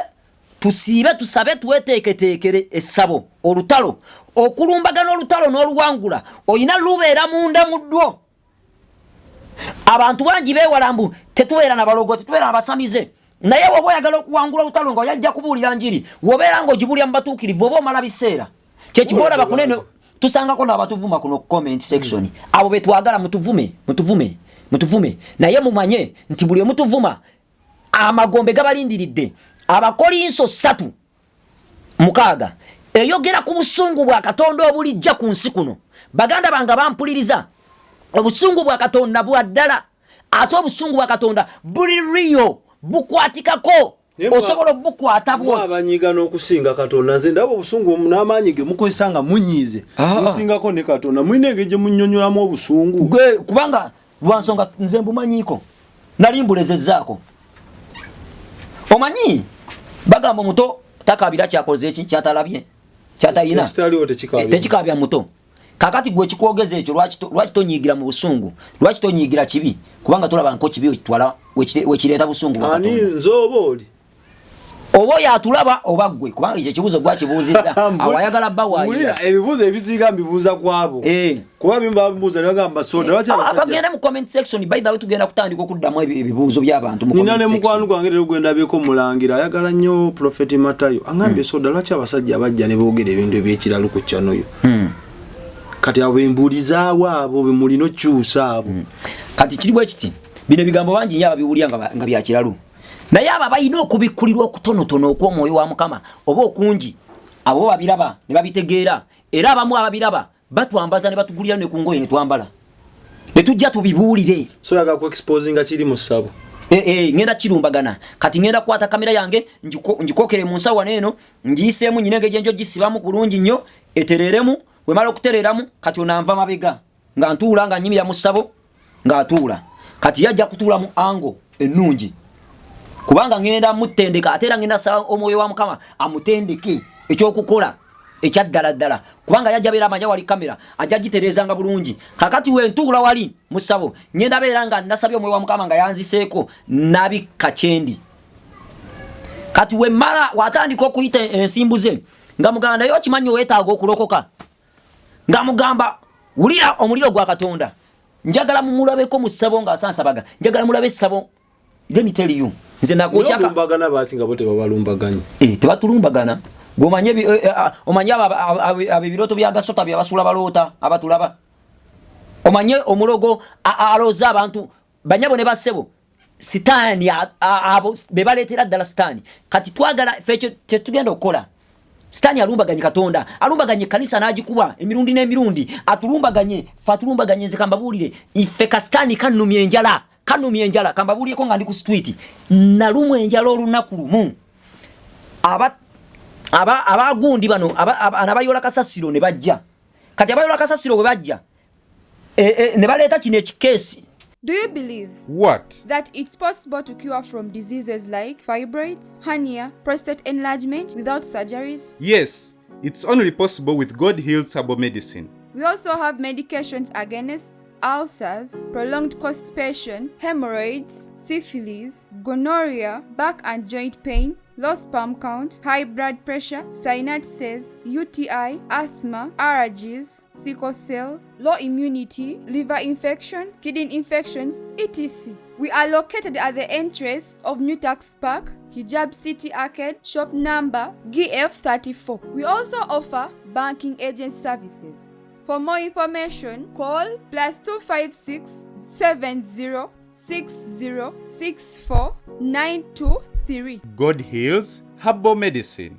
tusiibe tusabe tweteeketeekere essabo olutalo okulumbagana olutalo n'oluwangula olina lubeera munda mu ddwo. Abantu bangi beewala mbu tetubeera na balogo, tetubeera na basamize, naye woba oyagala okuwangula olutalo nga oyajja kubuulira njiri, wobeera ng'ogibuulira mu batuukirivu oba omala biseera. Kyekiva olaba kunene tusangako n'abatuvuma kuno comment section. Abo betwagala mutuvume, mutuvume, mutuvume, naye mumanye nti buli omutuvuma amagombe gabalindiridde. Abakolinso 3:6 eyogera ku busungu bwa Katonda obulijja ku nsi kuno. Baganda bange bampuliriza, obusungu bwa Katonda bwa ddala, ate obusungu bwa Katonda buli real, bukwatikako, osobola obukwata bwoti. Abanyiga n'okusinga Katonda. Nze ndaba obusungu n'amaanyi ge mukozesa nga munyiize musingako ne Katonda. Mulina engeri gye munnyonnyolamu obusungu. Gwe kubanga lwansonga nze mbumanyiiko, nali mbulezezzaako. Omanyi bagamba omuto takabira kyakoze eki kyatalabye kyatalina tekikabya muto. Kakati gwe kikwogeza ekyo, lwaki tonyiigira mu busungu? Lwaki tonyiigira kibi? Kubanga tolaba nko kibi wekitwala wekireeta busungu. Ani, nze oba oli? Oba oyo atulaba oba ggwe, kubanga ekyo ekibuuzo gwakibuuzizza awo ayagala bawaayira. Ebibuuzo ebisinga mbibuuza kwabo. Kuba bimu babibuuza ne bagamba soda lwaki abasajja. Bagende mu comment section. By the way, tugenda kutandika okuddamu ebibuuzo by'abantu mu Nina ne mukwano gwange leero gwe ndabyeko mulangira, ayagala nnyo Prophet Matayo, angambye soda lwaki abasajja bajja ne boogera ebintu ebyekiralu ku channel yo. Kati abo bembuulizaawo, abo bemulina okyusa abo. Kati kiri bwe kiti, bino ebigambo bangi nnyo ababiwulira nga bya kiralu, naye abo balina okubikkulirwa okutonotono okw'omwoyo wa Mukama oba okungi, abo babiraba ne babitegeera. Era abamu ababiraba batwambaza ne batugulira ne ku ngoye ne twambala ne tujja tubibuulire. So yaga ku exposinga kiri mu ssabo. Ngenda kirumbagana. Kati ngenda kukwata kamera yange ngikokere mu nsawo wano eno, ngiyiseemu nyina engeri gye nja ogisibamu bulungi nnyo etereeremu. Wemala okutereeramu, kati onanva mabega nga ntuula nga nnyimira mu ssabo ng'atuula. Kati yajja kutuula mu ango ennungi kubanga ngenda mutendeka, ate era ngenda saba omwoyo wa Mukama amutendeke ekyokukola ekya ddala ddala, kubanga yajja beera amanya wali kamera ajja gitereezanga bulungi. Kakati wentuula wali mu ssabo ngenda beera nga nasabye omwoyo wa Mukama nga yanziseeko nabikka kyendi. Kati wemmala watandika okuyita ensimbu ze nga mugamba, naye okimanyi weetaaga okulokoka, nga mugamba wulira omuliro gwa Katonda. Njagala mumulabeko mu ssabo ng'asansabaga, njagala mulabe essabo. Let me tell you, nze nakukyakalumbagana baki nga bo tebabalumbaganye? Tebatulumbagana. Gwe omanye abo ebirooto bya gasota byabasula baloota abatulaba. Omanye omulogo alooza abantu banyabo ne bassebo, sitaani abo be baleetera ddala sitaani. Kati twagala ffe ekyo kyetugenda okukola. Sitaani alumbaganye Katonda, alumbaganye ekkanisa n'agikuba emirundi n'emirundi, atulumbaganye ffe, atulumbaganye. Nze kambabuulire, ffe ka sitaani kannumya enjala, kannumya enjala. Kambabuulireko nga ndi ku street, nalumwa enjala olunaku lumu. Abagundi bano abayoola kasasiro ne bajja. Kati abayoola kasasiro bwe bajja ne baleeta kino ekikeesi. Do you believe What? that it's possible to cure from diseases like fibroids, hernia, prostate enlargement without surgeries? Yes. It's only possible with God Heals Herbal Medicine. We also have medications against ulcers, prolonged constipation, hemorrhoids, syphilis, gonorrhea, back and joint pain, low sperm count, high blood pressure, sinusitis, UTI, asthma, allergies, sickle cells, low immunity, liver infection, kidney infections, etc. We are located at the entrance of New Tax Park, Hijab City Arcade, shop number GF34. We also offer banking agent services. For more information, call +256 70 60 64 923. God Heals Herbal Medicine.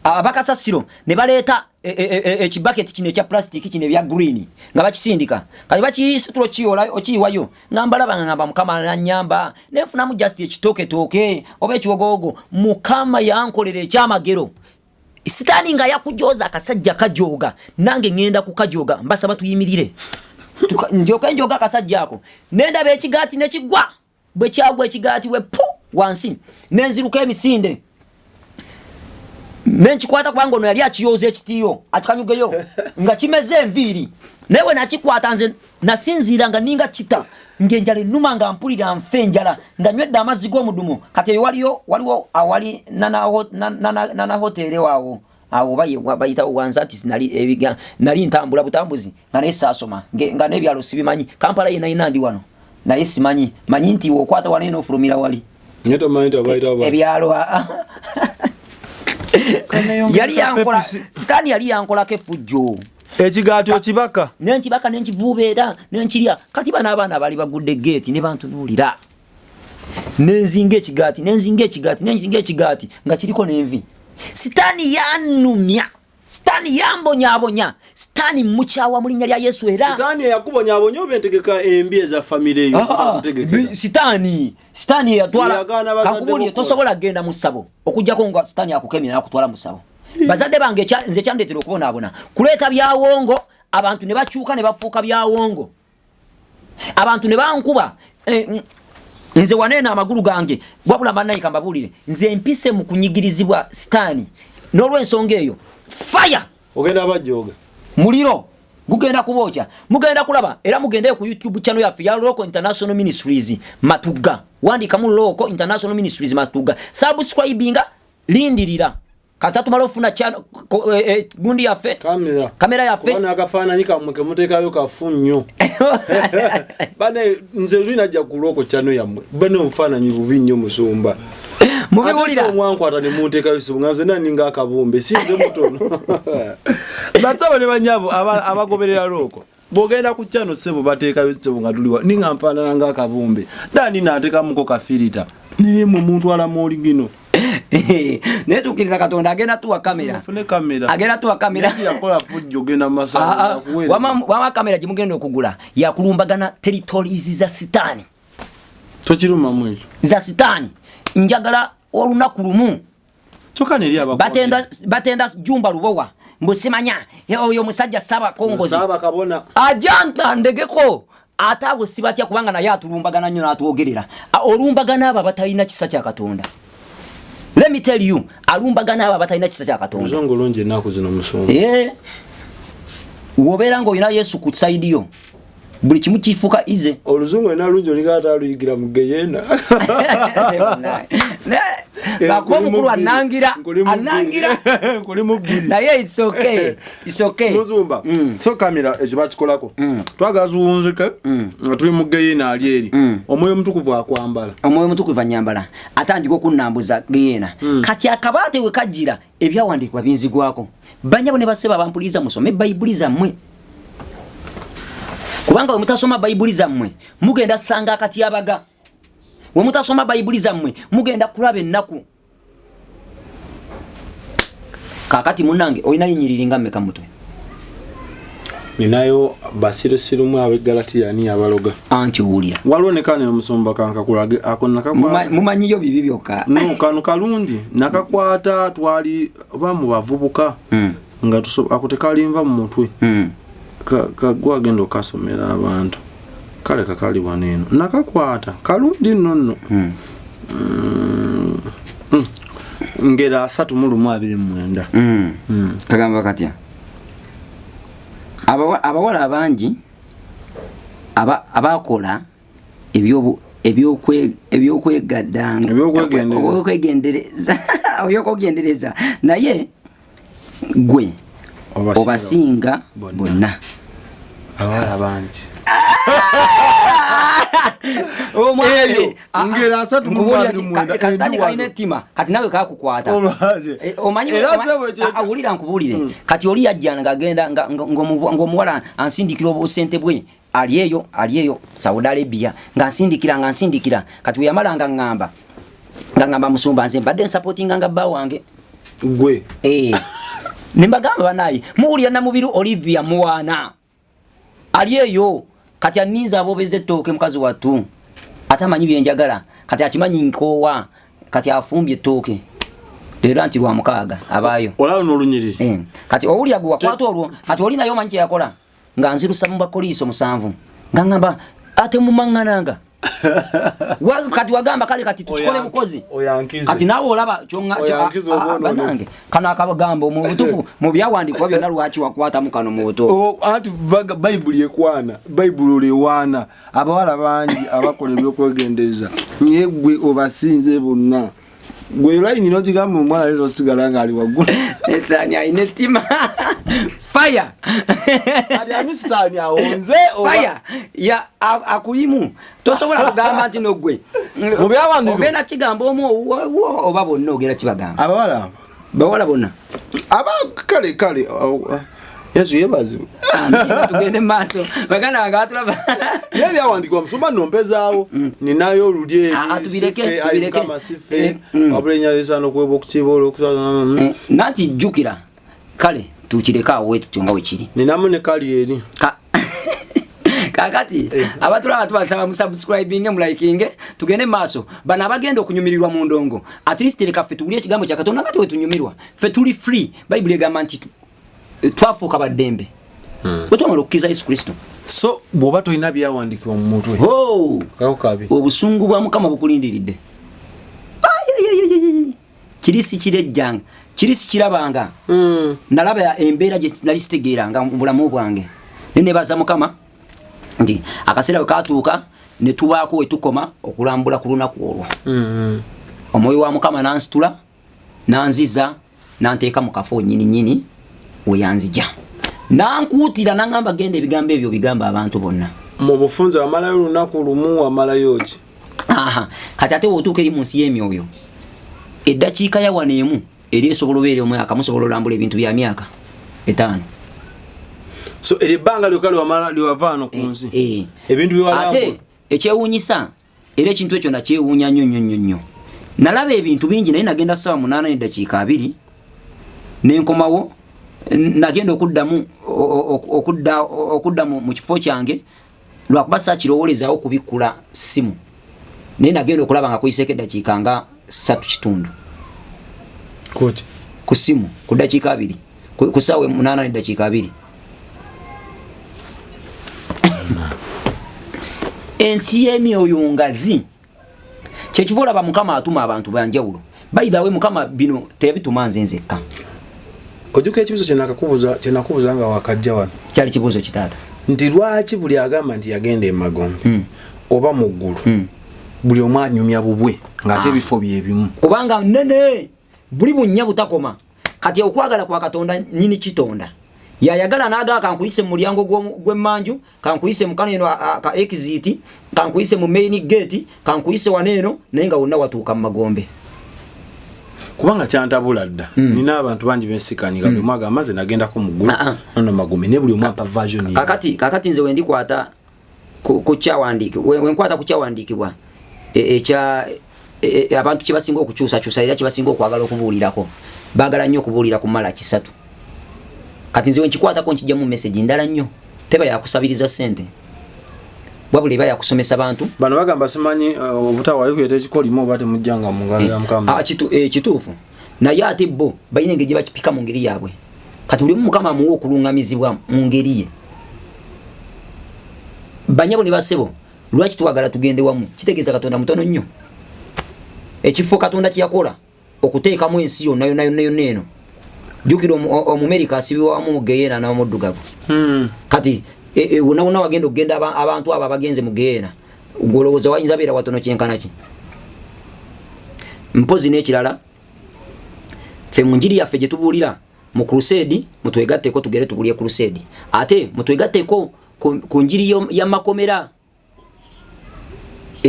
Abakasasiro ne baleeta ekibaketi kino ekya plastic kino ebya green nga bakisindika. Kati bakisitula okiyiwayo nga mbalaba nga ngamba Mukama anannyamba, ne nfunamu just ekitooketooke oba ekiwogoogo. Mukama yankolera ekyamagero. Sitaani nga yakujooza akasajja kajooga, nange ŋŋenda kukajooga, mbasaba tuyimirire. Ndyoke njooga akasajja ako. Ne ndaba ekigaati ne kigwa. Bwe kyagwa ekigaati we pu wansi, ne nziruka emisinde. Ne nkikwata kubanga ono yali akiyooza ekitiyo, akikanyugeyo, nga kimeze enviiri. Naye we nakikwata nze nasinziira nga ninga kita, ng'enjala ennuma nga mpulira nfa enjala, nga nywedde amazzi g'omudumu. Kati eyo waliwo awali nana hoteeri awo, awo bayita wansi ati nali ntambula butambuzi, nga naye saasoma, nga n'ebyalo sibimanyi. Kampala ye nalina ndi wano, naye simanyi. Manyi nti w'okwata wano eno ofulumira wali. Naye tomanyi nti abayita wa- Ebyalo, Yali yankola, Pepsi. Sitaani yali yankolako effujjo. Ekigaati okibaka? Ne nkibaka, ne nkivuubeera, ne nkirya. Kati bano abaana baali bagudde geeti ne bantunuulira. Ne nzinga ekigaati, ne nzinga ekigaati, ne nzinga ekigaati nga kiriko n'envi. Sitaani yannumya. Sitaani yambonyaabonya. Sitaani mukyawa mu linnya lya Yesu era. Sitaani eyakubonyaabonya oba entegeka embi eza famire yo? Okutegekera. Sitaani eyatwala. Eyagaana bazadde Kankubuulire, bo tosobola kugenda mu ssabo okuggyako nga Sitaani akukemye n'akutwala mu ssabo. Bazadde bange nze kyandeetera okubonaabona. Kuleeta byawongo, abantu ne bakyuka ne bafuuka byawongo. Abantu ne bankuba. Nze waneeno amagulu gange, wabula bannange kambabuulire, nze mpise mu kunyigirizibwa Sitaani. N'olw'ensonga eyo, fire! Ogenda bajooga. Muliro gugenda kubookya. Mugenda kulaba era mugendeyo ku YouTube channel yaffe ya Local International Ministries Matugga. Wandikamu Local International Ministries Matugga. Subscribinga, lindirira. Kasita tumala ofuna channel, gundi yaffe. Kamera. Kamera yaffe. Kubanga akafaananyi kammwe ke muteekayo kafu nnyo. Bane, nze luli najja ku Local channel yammwe. Bane obufaananyi bubi nnyo musumba. Mubiwulira. Ate si omwankwata ne munteekayo sibu, nga nze nani ng'akabumbe, si nze mutono. Bassebo ne bannyabo abagoberera Local. Bw'ogenda ku channel ssebo bateekayo ssebo nga tuliwa, ninga nfaanana ng'akabumbe. Dani n'ateekamuko kafirita. Naye mmwe muntwala mu oligino. Naye tukkiriza Katonda agenda tuwa kamera. Mufune kamera. Agenda tuwa kamera. Nsi yakola fujjo ogenda mu masaza akuweereza. Wama kamera gye mugenda okugula yakulumbagana territories za Sitaani. Tokirumamu ekyo. Za Sitaani. Njagala olunaku lumu. Kyokka neri abakwate. Batenda Jumba Lubowa. Mbu simanya, oyo musajja Ssaabakongozi. Ssaabakabona. Ajja ntandegeko. Ate abo si batya kubanga naye atulumbagana nnyo n'atwogerera. Olumbagana abo abatalina kisa kya Katonda. Let me tell you, alumbagana abo abatalina kisa kya Katonda. Oluzungu lungi ennaku zino musumba. W'obeera ng'olina Yesu ku side yo, buli kimu kifuuka easy. Oluzungu olina lungi olinga ate aluyigira mu Geyeena. Lwakuba omukulu annangira, annangira. Nkuli mu bbiri. Naye it's okay. It's okay. Muzumba. So kamera ekyo bakikolako. Twagala tuwunzike nga tuli mu Geyeena ali eri. Omwoyo omutukuvu akwambala. Omwoyo omutukuvu annyambala. Atandika okunnambuza Geyeena. Kati akabaate we kajjira ebyawandiikibwa binzigwako. Bannyabo ne bassebo abampuliza musome Bayibuli zammwe. Kubanga bwe mutasoma Bayibuli zammwe mugenda ssanga akatyabaga. Bwe mutasoma Bayibuli zammwe mugenda kulaba ennaku. Kaakati munnange olina nnyiriri nga mmeka mutwe? Ninayo basirusirumu ab'e Galatiya ani abaloga. Anti owulira. Waliwo ne kano omusumba kankakulage ako nakakwata. Mumanyiyo bibi byokka. No, kano kalungi nakakwata twali oba mu bavubuka. Nga ako tekalimva mu mutwe. Kagwa agenda okasomera abantu. Kale kakali wano eno. Nakakwata kalungi nno nno. Ngera 31:29. Kagamba katya? Abawala abangi abakola ebyokwegendereza naye gwe obasinga bonna. Abawala bangi. Ngera 3:29. Kasitani kalina ettima kati nawe kakukwata. Omanyi awulira nkubuulire. Kati oli yajja ng'agenda ng'omuwala ansindikira obusente bwe ali eyo Saudi Arabia ng'ansindikira kati weyamala nga ngamba musumba nze mbadde nsupportinga nga bba wange gwe. Ne mbagamba banaye muwulira Namubiru Olivia Muwana ali eyo kati aninza abobeze ettooke mukazi wattu ate amanyi byenjagala kati akimanyi nkoowa kati afumbye ettooke leero anti lwa mukaaga abaayo olaba n'olunyiriri. Kati owulira gwe wakwata olwo kati oli naye omanyi kyeyakola nga nzirusa mu bakoliiso 7 nga ngamba ate mumaŋŋananga. Kati wagamba kale kati tukole bukozi kati naawe olaba banange kano akagambo mu butuufu mu byawandiikibwa byonna lwaki wakwatamu kano mu butuufu? Anti Bayibuli ekwana, Bayibuli olewaana abawala bangi abakola ebyokwegendereza naye gwe obasinze bonna. Gwe layini n'ogigamba omwana leero osigala ng'ali waggulu. Esaani alina ettima. Fire. Kati ani sitaani awonze oba? Fire. Ya akuyimu. Tosobola kugamba nti no gwe. Mu byawandiikibwa. Ogenda kigamba omu oba bonna ogenda kibagamba. Abawala. Bawala bonna. Aba kale kale. Yesu yeebazibwe. Tugende maaso. Baganda bange batulaba. Naye ebyawandiikibwa musumba nno mpezaawo. Ninayo olulyo eri. Tubireke, tubireke. Mukama sife. Wabula erinnya lye n'okuweebwa okutiibwa olw'okusaaza. Nanti jjukira. Kale tukireke awo wetutyo nga wekiri. Ninamu ne kali eri. Kakati abatulaba tubasaba musubscribinge, mulikinge, tugende maaso. Bano abagenda okunyumirirwa mu ndongo at least leka ffe tuwulire ekigambo kya Katonda nga tewetunyumirwa. Ffe tuli free. Bayibuli egamba nti twafuuka baddembe. Bwe twamala okukkiriza Yesu Kristo. So bw'oba tolina byawandiikibwa mu mutwe, kako kabi. Obusungu bwa Mukama bukulindiridde. Kiri si kirejjanga, kiri si kirabanga. Nalaba embeera gye nali sitegeeranga mu bulamu bwange. Ne neebaza Mukama nti akaseera bwe katuuka ne tubaako we tukoma okulambula ku lunaku olwo. Omwoyo wa Mukama n'ansitula, n'anziza, n'anteeka mu kafo nnyini nnyini we yanzija. N'ankuutira n'aŋŋamba genda ebigambo ebyo obigamba abantu bonna. Mu bufunze wamalayo olunaku lumu, wamalayo ki? Kati ate w'otuuka eri mu nsi y'emyoyo, eddakiika ya wano emu eri esobola obeera omwaka, musobola olambula ebintu bya myaka 5. So eryo ebbanga lyokka lyewava wano ku nsi. Ebintu bye walambula. Ate ekyewuunyisa, era ekintu ekyo nakyewuunya nnyo nnyo nnyo nnyo. Nalaba ebintu bingi naye nagenda ssaawa 8:20 ne nkomawo, nagenda okudda mu kifo kyange lwakuba saakirowoolezaawo kubikkula ssimu. Naye nagenda okulaba nga kuyiseeko eddakiika nga 3.5. Koti? Ku ssimu, ku ddakiika 2. Ku ssaawa 8:20. Ensi y'emyoyo ngazi. Kyekiva olaba Mukama atuma abantu banjawulo. By the way, Mukama bino teyabituma nze nzekka. Ojjuka ekibuuzo kye nakubuuza nga wakajja wano? Kyali kibuuzo ki taata? Nti lwaki buli agamba nti yagenda e magombe oba mu ggulu, buli omu anyumya bubwe ng'ate ebifo bye bimu? Kubanga nnene, buli bunnya butakoma. Kati okwagala kwa Katonda nnyini kitonda. Yayagala n'agamba kankuyise mu mulyango gw'emmanju, kankuyise mu kano eno, ka exit, kankuyise mu main gate, kankuyise wano eno, naye nga wonna watuuka mu magombe. Kubanga kyantabula dda. Nina abantu bangi bensikanye nga buli omu agamba nze nagendako mu ggulu, nono magombe, naye buli omu ampa version ye. Kakati nze wendikwata ku kyawandiikibwa, wenkwata ku kyawandiikibwa, ekya, abantu kye basinga okukyusakyusa era kye basinga okwagala okubuulirako. Baagala nnyo okubuulira ku Malaki 3. Kati nze wenkikwatako nkijjamu message ndala nnyo. Teba yakusabiriza ssente. Wabula eba yakusomesa bantu. Bano bagamba simanyi obutawaayo kuleeta ekikolimo oba temujjanga mu ngalo ya Mukama. Kituufu. Naye ate bo balina engeri gye bakipika mu ngeri yaabwe. Kati buli omu Mukama amuwa okuluŋŋamizibwa mu ngeri ye. Bannyabo ne bassebo, lwaki twagala tugende wamu? Kitegeeza Katonda mutono nnyo. Ekifo Katonda kye yakola Okuteekamu ensi yonna yonna yonna yonna eno. Jjukira Omumerika asibibwamu mu geyeena n'omuddugavu. Kati wonna wonna wagenda okugenda abantu abo abagenze mu geyeena, gw'olowooza wayinza beera watono kyenkana ki? Mpozi n'ekirala, ffe mu njiri yaffe gye tubuulira mu crusade, mutwegatteko tugere tubulye crusade, ate mutwegatteko ku njiri ya makomera.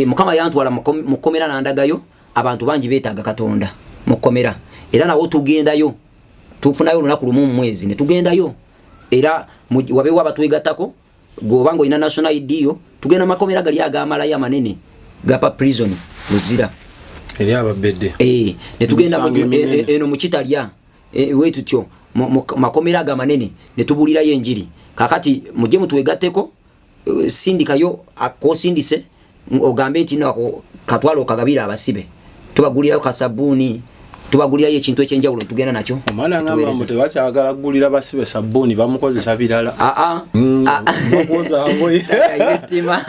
Mukama yantwala mu kkomera n'andagayo abantu bangi beetaaga Katonda mu kkomera, era nawo tugendayo, tufunayo olunaku lumu mu mwezi ne tugendayo, era wabeewo abatwegattako. Gwe nga olina national ID yo, tugenda makomera gali agamalayo amanene gapa prison Luzira. Eri ababedde. Ne tugenda eno mu Kitalya, wetutyo makomera ago amanene ne tubuulirayo enjiri. Kakati mujje mutwegatteko, sindikayo akosindise ogambe nti no katwalo okagabira abasibe, tubagulirayo kasabbuuni, tubagulirayo ekintu ekyenjawulo tugenda nakyo. Omwana ngamba mbu tebakyagala kugulira basibe sabbuuni, bamukozesa birala. Aa. Bakwoza ngoye. Ettima.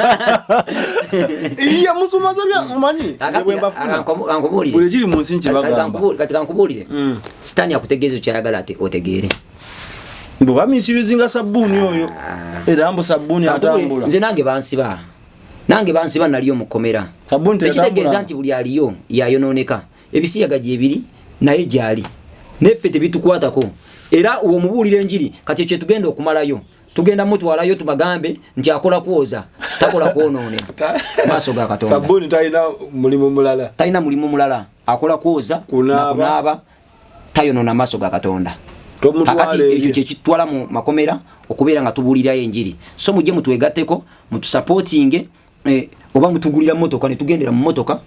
Iya, musumaza bya omanyi nze bwe mbafuna. Kankubuulire. Buli kiri mu nsi nkibagamba. Kati kankubuulire, Sitaani akutegeeza kyayagala ate otegeere. Mbu bamisuuzinga sabbuuni oyo, era mbu sabbuuni atambula. Nze nange bansiba, nange bansiba, naliyo mukomera. Sabbuuni tekitegeeza teyatambula. Nti buli aliyo yayonooneka. Ebisiyaga gyebiri naye gyali neffe tebitukwatako, era omubuulira enjiri kati ekyo tugenda okumalayo, tugenda mutwalayo tubagambe nti akola kwoza, takola kwonoonera maaso ga Katonda. Sabbuuni talina mulimu mulala. Talina mulimu mulala, akola kwoza. Kunaaba. Na kunaaba, tayonoona maaso ga Katonda. Tomutwala Kakati eri. ekyo kyekitwala mu makomera okubeera nga tubuulirayo enjiri. So mujje mutwegatteko, mutusupportinge, oba mutugulira motoka ne tugendera mu motoka,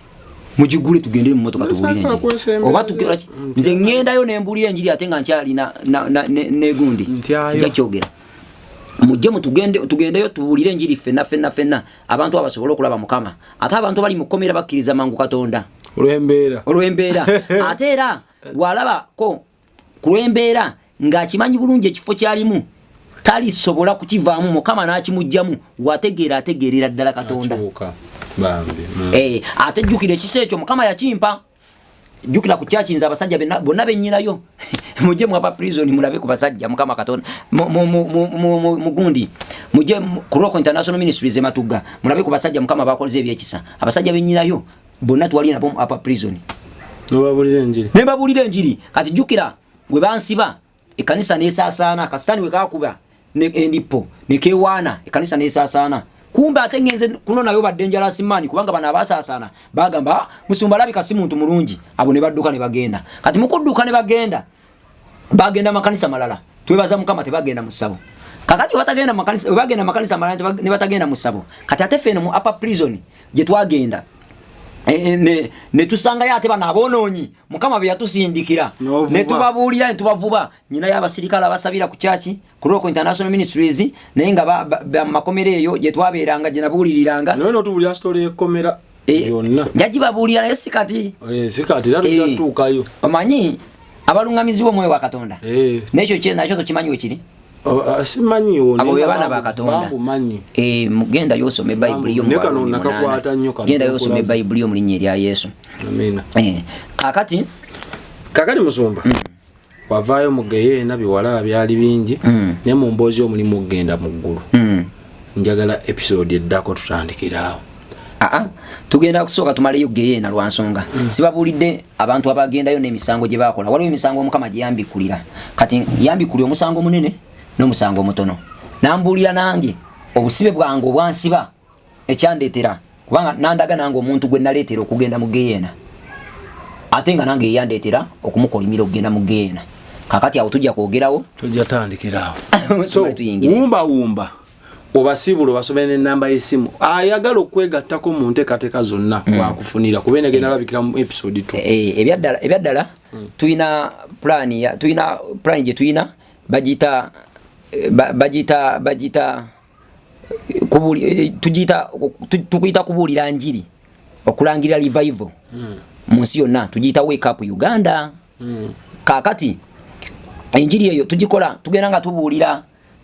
mugigule tugendere mu motoka tubuulire Nsaka enjiri. kwesembereza. Oba tukola ki? Nze ŋŋendayo ne mbuulira enjiri ate nga nkyalina negundi. Ntyayo. Sijja kyogera. Mujje mutugende, tugendeyo tubuulire enjiri ffenna ffenna ffenna, abantu abo basobole okulaba Mukama. Ate abantu abali mu kkomera bakkiriza mangu Katonda. Olw'embeera. Olw'embeera. Ate era walabako ku lw'embeera ng'akimanyi bulungi ekifo kyalimu talisobola kukivaamu, Mukama n'akimuggyamu, wategeera ategeerera ddala Katonda. Akyuka bambi. Ate jjukira ekisa ekyo Mukama yakimpa. Jjukira ku kyakinza abasajja bonna bennyinayo. Mujje mu upper prison mulabe ku basajja Mukama Katonda mugundi, mujje ku Rock International Ministries e Matugga mulabe ku basajja Mukama bakoleze ebyekisa. Abasajja bennyinayo bonna twali nabo mu upper prison. Nobabulira enjiri. Ne babuulira enjiri. Kati jjukira we bansiba ekkanisa nesaasaana, kasitaani we kakuba endipo nekewaana, ekkanisa nesaasaana. Kumbe ate ngenze kuno nayo badde njala simaani, kubanga bano abasaasaana bagamba, "Ah, musumba alabika si muntu mulungi." Abo ne badduka ne bagenda. Kati mukudduka ne bagenda, bagenda makanisa malala. Twebaza Mukama tebagenda mu ssabo. Kakati webatagenda makanisa, webagenda makanisa malala ne batagenda mu ssabo. Kati ate ffe eno mu upper prison gye twagenda, ne tusangayo ate bano aboonoonyi Mukama be yatusindikira. N'ovuba. Ne tubabuulira ne tubavuba. Nyina y'abasirikale abasabira ku kyaki ku Rock International Ministries, naye nga makomera eyo gye twabeeranga, gye nabuuliriranga. Naye notubulira story y'ekkomera yonna. Njagibabuulira naye si kati. Si kati era tujja tutuukayo. Omanyi abaluŋŋamizibwa omwoyo wa Katonda, n'ekyo nakyo tokimanyi wekiri. Simanyiwo. Abo be baana ba Katonda. Bambumanyi. Genda yosome Bayibuli yo mu Naye kano Barumi nakakwata 8. nnyo kano, Genda yosome nkulaze. Bayibuli yo mu linnya erya Yesu. Amiina. Kakati Kakati musumba, wavaayo mu geyeena, biwala byali bingi, naye mu mboozi omulimu okugenda mu ggulu. Njagala episode eddako tutandikiraawo. Aa, tugenda kusooka tumaleyo geyeena lwa nsonga sibabuulidde abantu abagendayo n'emisango gye bakola. Waliwo emisango Omukama gye yambikkulira. Kati yambikkulira omusango munene n'omusango omutono, nambuulira nange obusibe bwange obwansiba ekyandeetera, kubanga nandaga nange omuntu gwe naleetera okugenda mu geyeena, ate nga nange yeyandeetera okumukolimira okugenda mu geyeena. Kakati awo tujja kwogerawo. Tujja tandikiraawo. So Tumale tuyingire. Wumbawumba obasiibula, obasomere n'ennamba y'essimu, ayagala okwegattako mu nteekateeka zonna wakufunira, kuba eno egenda labikira mu episode 2. Ebyaddala tulina plan tulina plan gye tulina, bagiyita bagiyita tugiyita tukuyita kubuulira njiri, okulangirira revival mu nsi yonna, tugiyita Wake Up Uganda. Kaakati enjiri eyo tugikola, tugenda nga tubuulira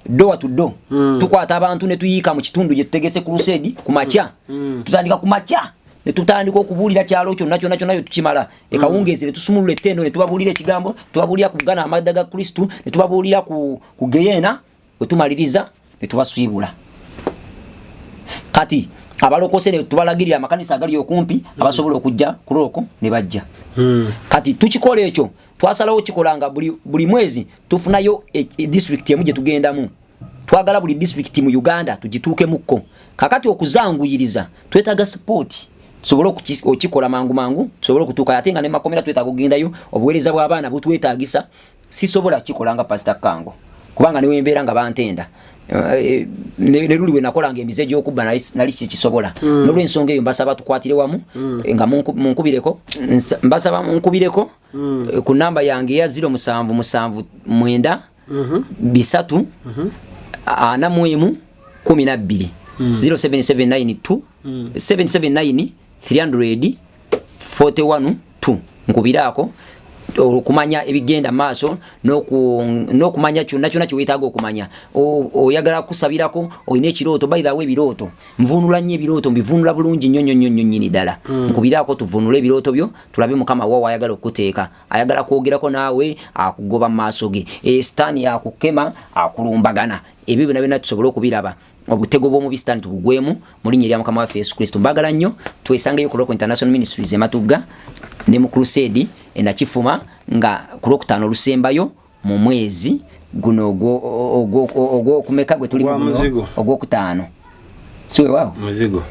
door to door. Tukwata abantu ne tuyiika mu kitundu gye tutegese crusade ku makya. Tutandika ku makya. Ne tutandika okubuulira kyalo kyonna kyonna kyonna tukimala. Ekawungeezi ne tusumulula ettendo, ne tubabuulira ekigambo, tubabuulira ku gana amadda ga Kristu, ne tubabuulira ku geyeena. We tumaliriza ne tubasiibula. Kati abalokose ne tubalagirira amakanisa agali okumpi, abasobola okujja ku lwoko ne bajja. Kati tukikola ekyo, twasalawo kikolanga buli mwezi tufunayo district emu gye tugendamu. Twagala buli district mu Uganda tugituukemukko. Kakati okuzanguyiriza twetaaga support tusobole okikola mangu mangu, tusobole okutuuka. Ate nga ne makomera twetaaga okugendayo, obuweereza bw'abaana butwetaagisa. Sisobola kikola nga Pastor Kango, kubanga newembeera nga bantenda, ne luli we nakolanga emize gy'okubba nali kikisobola. N'olwensonga eyo mbasaba tukwatire wamu, nga munkubireko, mbasaba munkubireko ku namba yange eya 0779 3 41 12, 07792 779 300 41 2. Nkubiraako okumanya ebigenda maaso n'okumanya kyonna kyonna kyeweetaaga okumanya. Oyagala kusabirako, olina ekirooto. By the way, ebirooto nvunula nnyo, ebirooto mbivunula bulungi nnyo nnyo nnyo nnyo nnyini ddala. Nkubiraako tuvunule ebirooto byo, tulabe Mukama wa wayagala okukuteeka, ayagala kwogerako naawe, akugoba mu maaso ge, sitaani akukema, akulumbagana. Ebyo byonna byonna tusobole okubiraba, obutego bw'omubi sitaani tubugwemu mu linnya erya Mukama waffe Yesu Kristo. Mbagala nnyo. Twesangeyo ku Rock International Ministries e Matugga ne mu crusade enakifuma nga ku Lwokutaano olusembayo mu mwezi guno ogwokumeka gwe tuli? Gwa muzigo. Ogwokutaano, si weewaawo? Muzigo.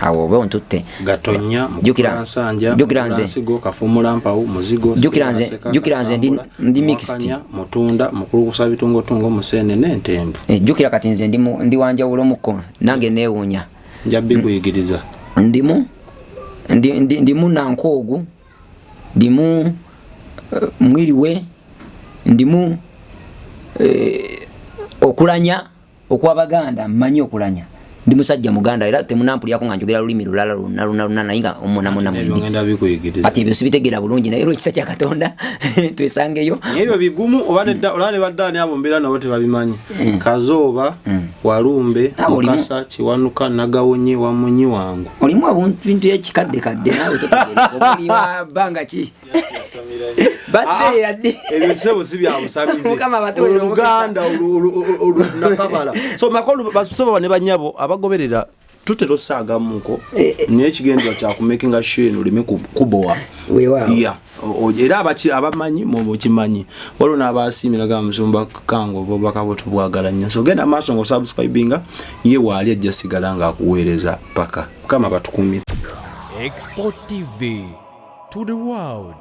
Awo oba ontutte. Gatonya. Jjukira Nsigo kafumula mpawu muzigo. Jjukira nze ndi mixed. Mutunda mukulukusa bitungotungo musenene entemvu. Jjukira kati nze ndi wanjawulo mukko, nange neewuunya. Nja bikuyigiriza. Ndimu ndimu nankoogu, ndimu mwiriwe, ndimu okulanya okw'Abaganda. Mmanyi okulanya, ndi musajja Muganda, era temunampulirako nga njogera lulimi lulala lwonna lwonna lwonna, naye nga omuna muna ebyo mwendi. Ngenda bikuyigiriza. Kati ebyo sibitegeera bulungi, naye olwekisa kya Katonda twesangeyo. Naye ebyo bigumu oba nedda, olaba ne baddaani abo mbeera nabo tebabimanyi. Kazooba, Walumbe, Naawe Mukasa, Kiwanuka, Nagawonye, Wamunyi, Wangu. Olimu ebintu ekikadde kadde, naawe totegeera oba oli wa bbanga ki, birthday yaddi? Ebyo sebo si bya busamize. Mukama abatuwe. Oluganda nakabala. So makolu basoba ne banyabo abagoberera, tutera osaagamuko, naye ekigendwa kyakumakinga sure eno oleme kubowa. Weewaawo. Yeah. Era abamanyi mukimanyi, waliwo n'abasiimira ga musumba Kango, obubaka bwe tubwagala nnyo. So genda maaso nga osubscribinga, ye waali ajja sigala ng'akuweereza paka Mukama batukumire. Export TV to the world.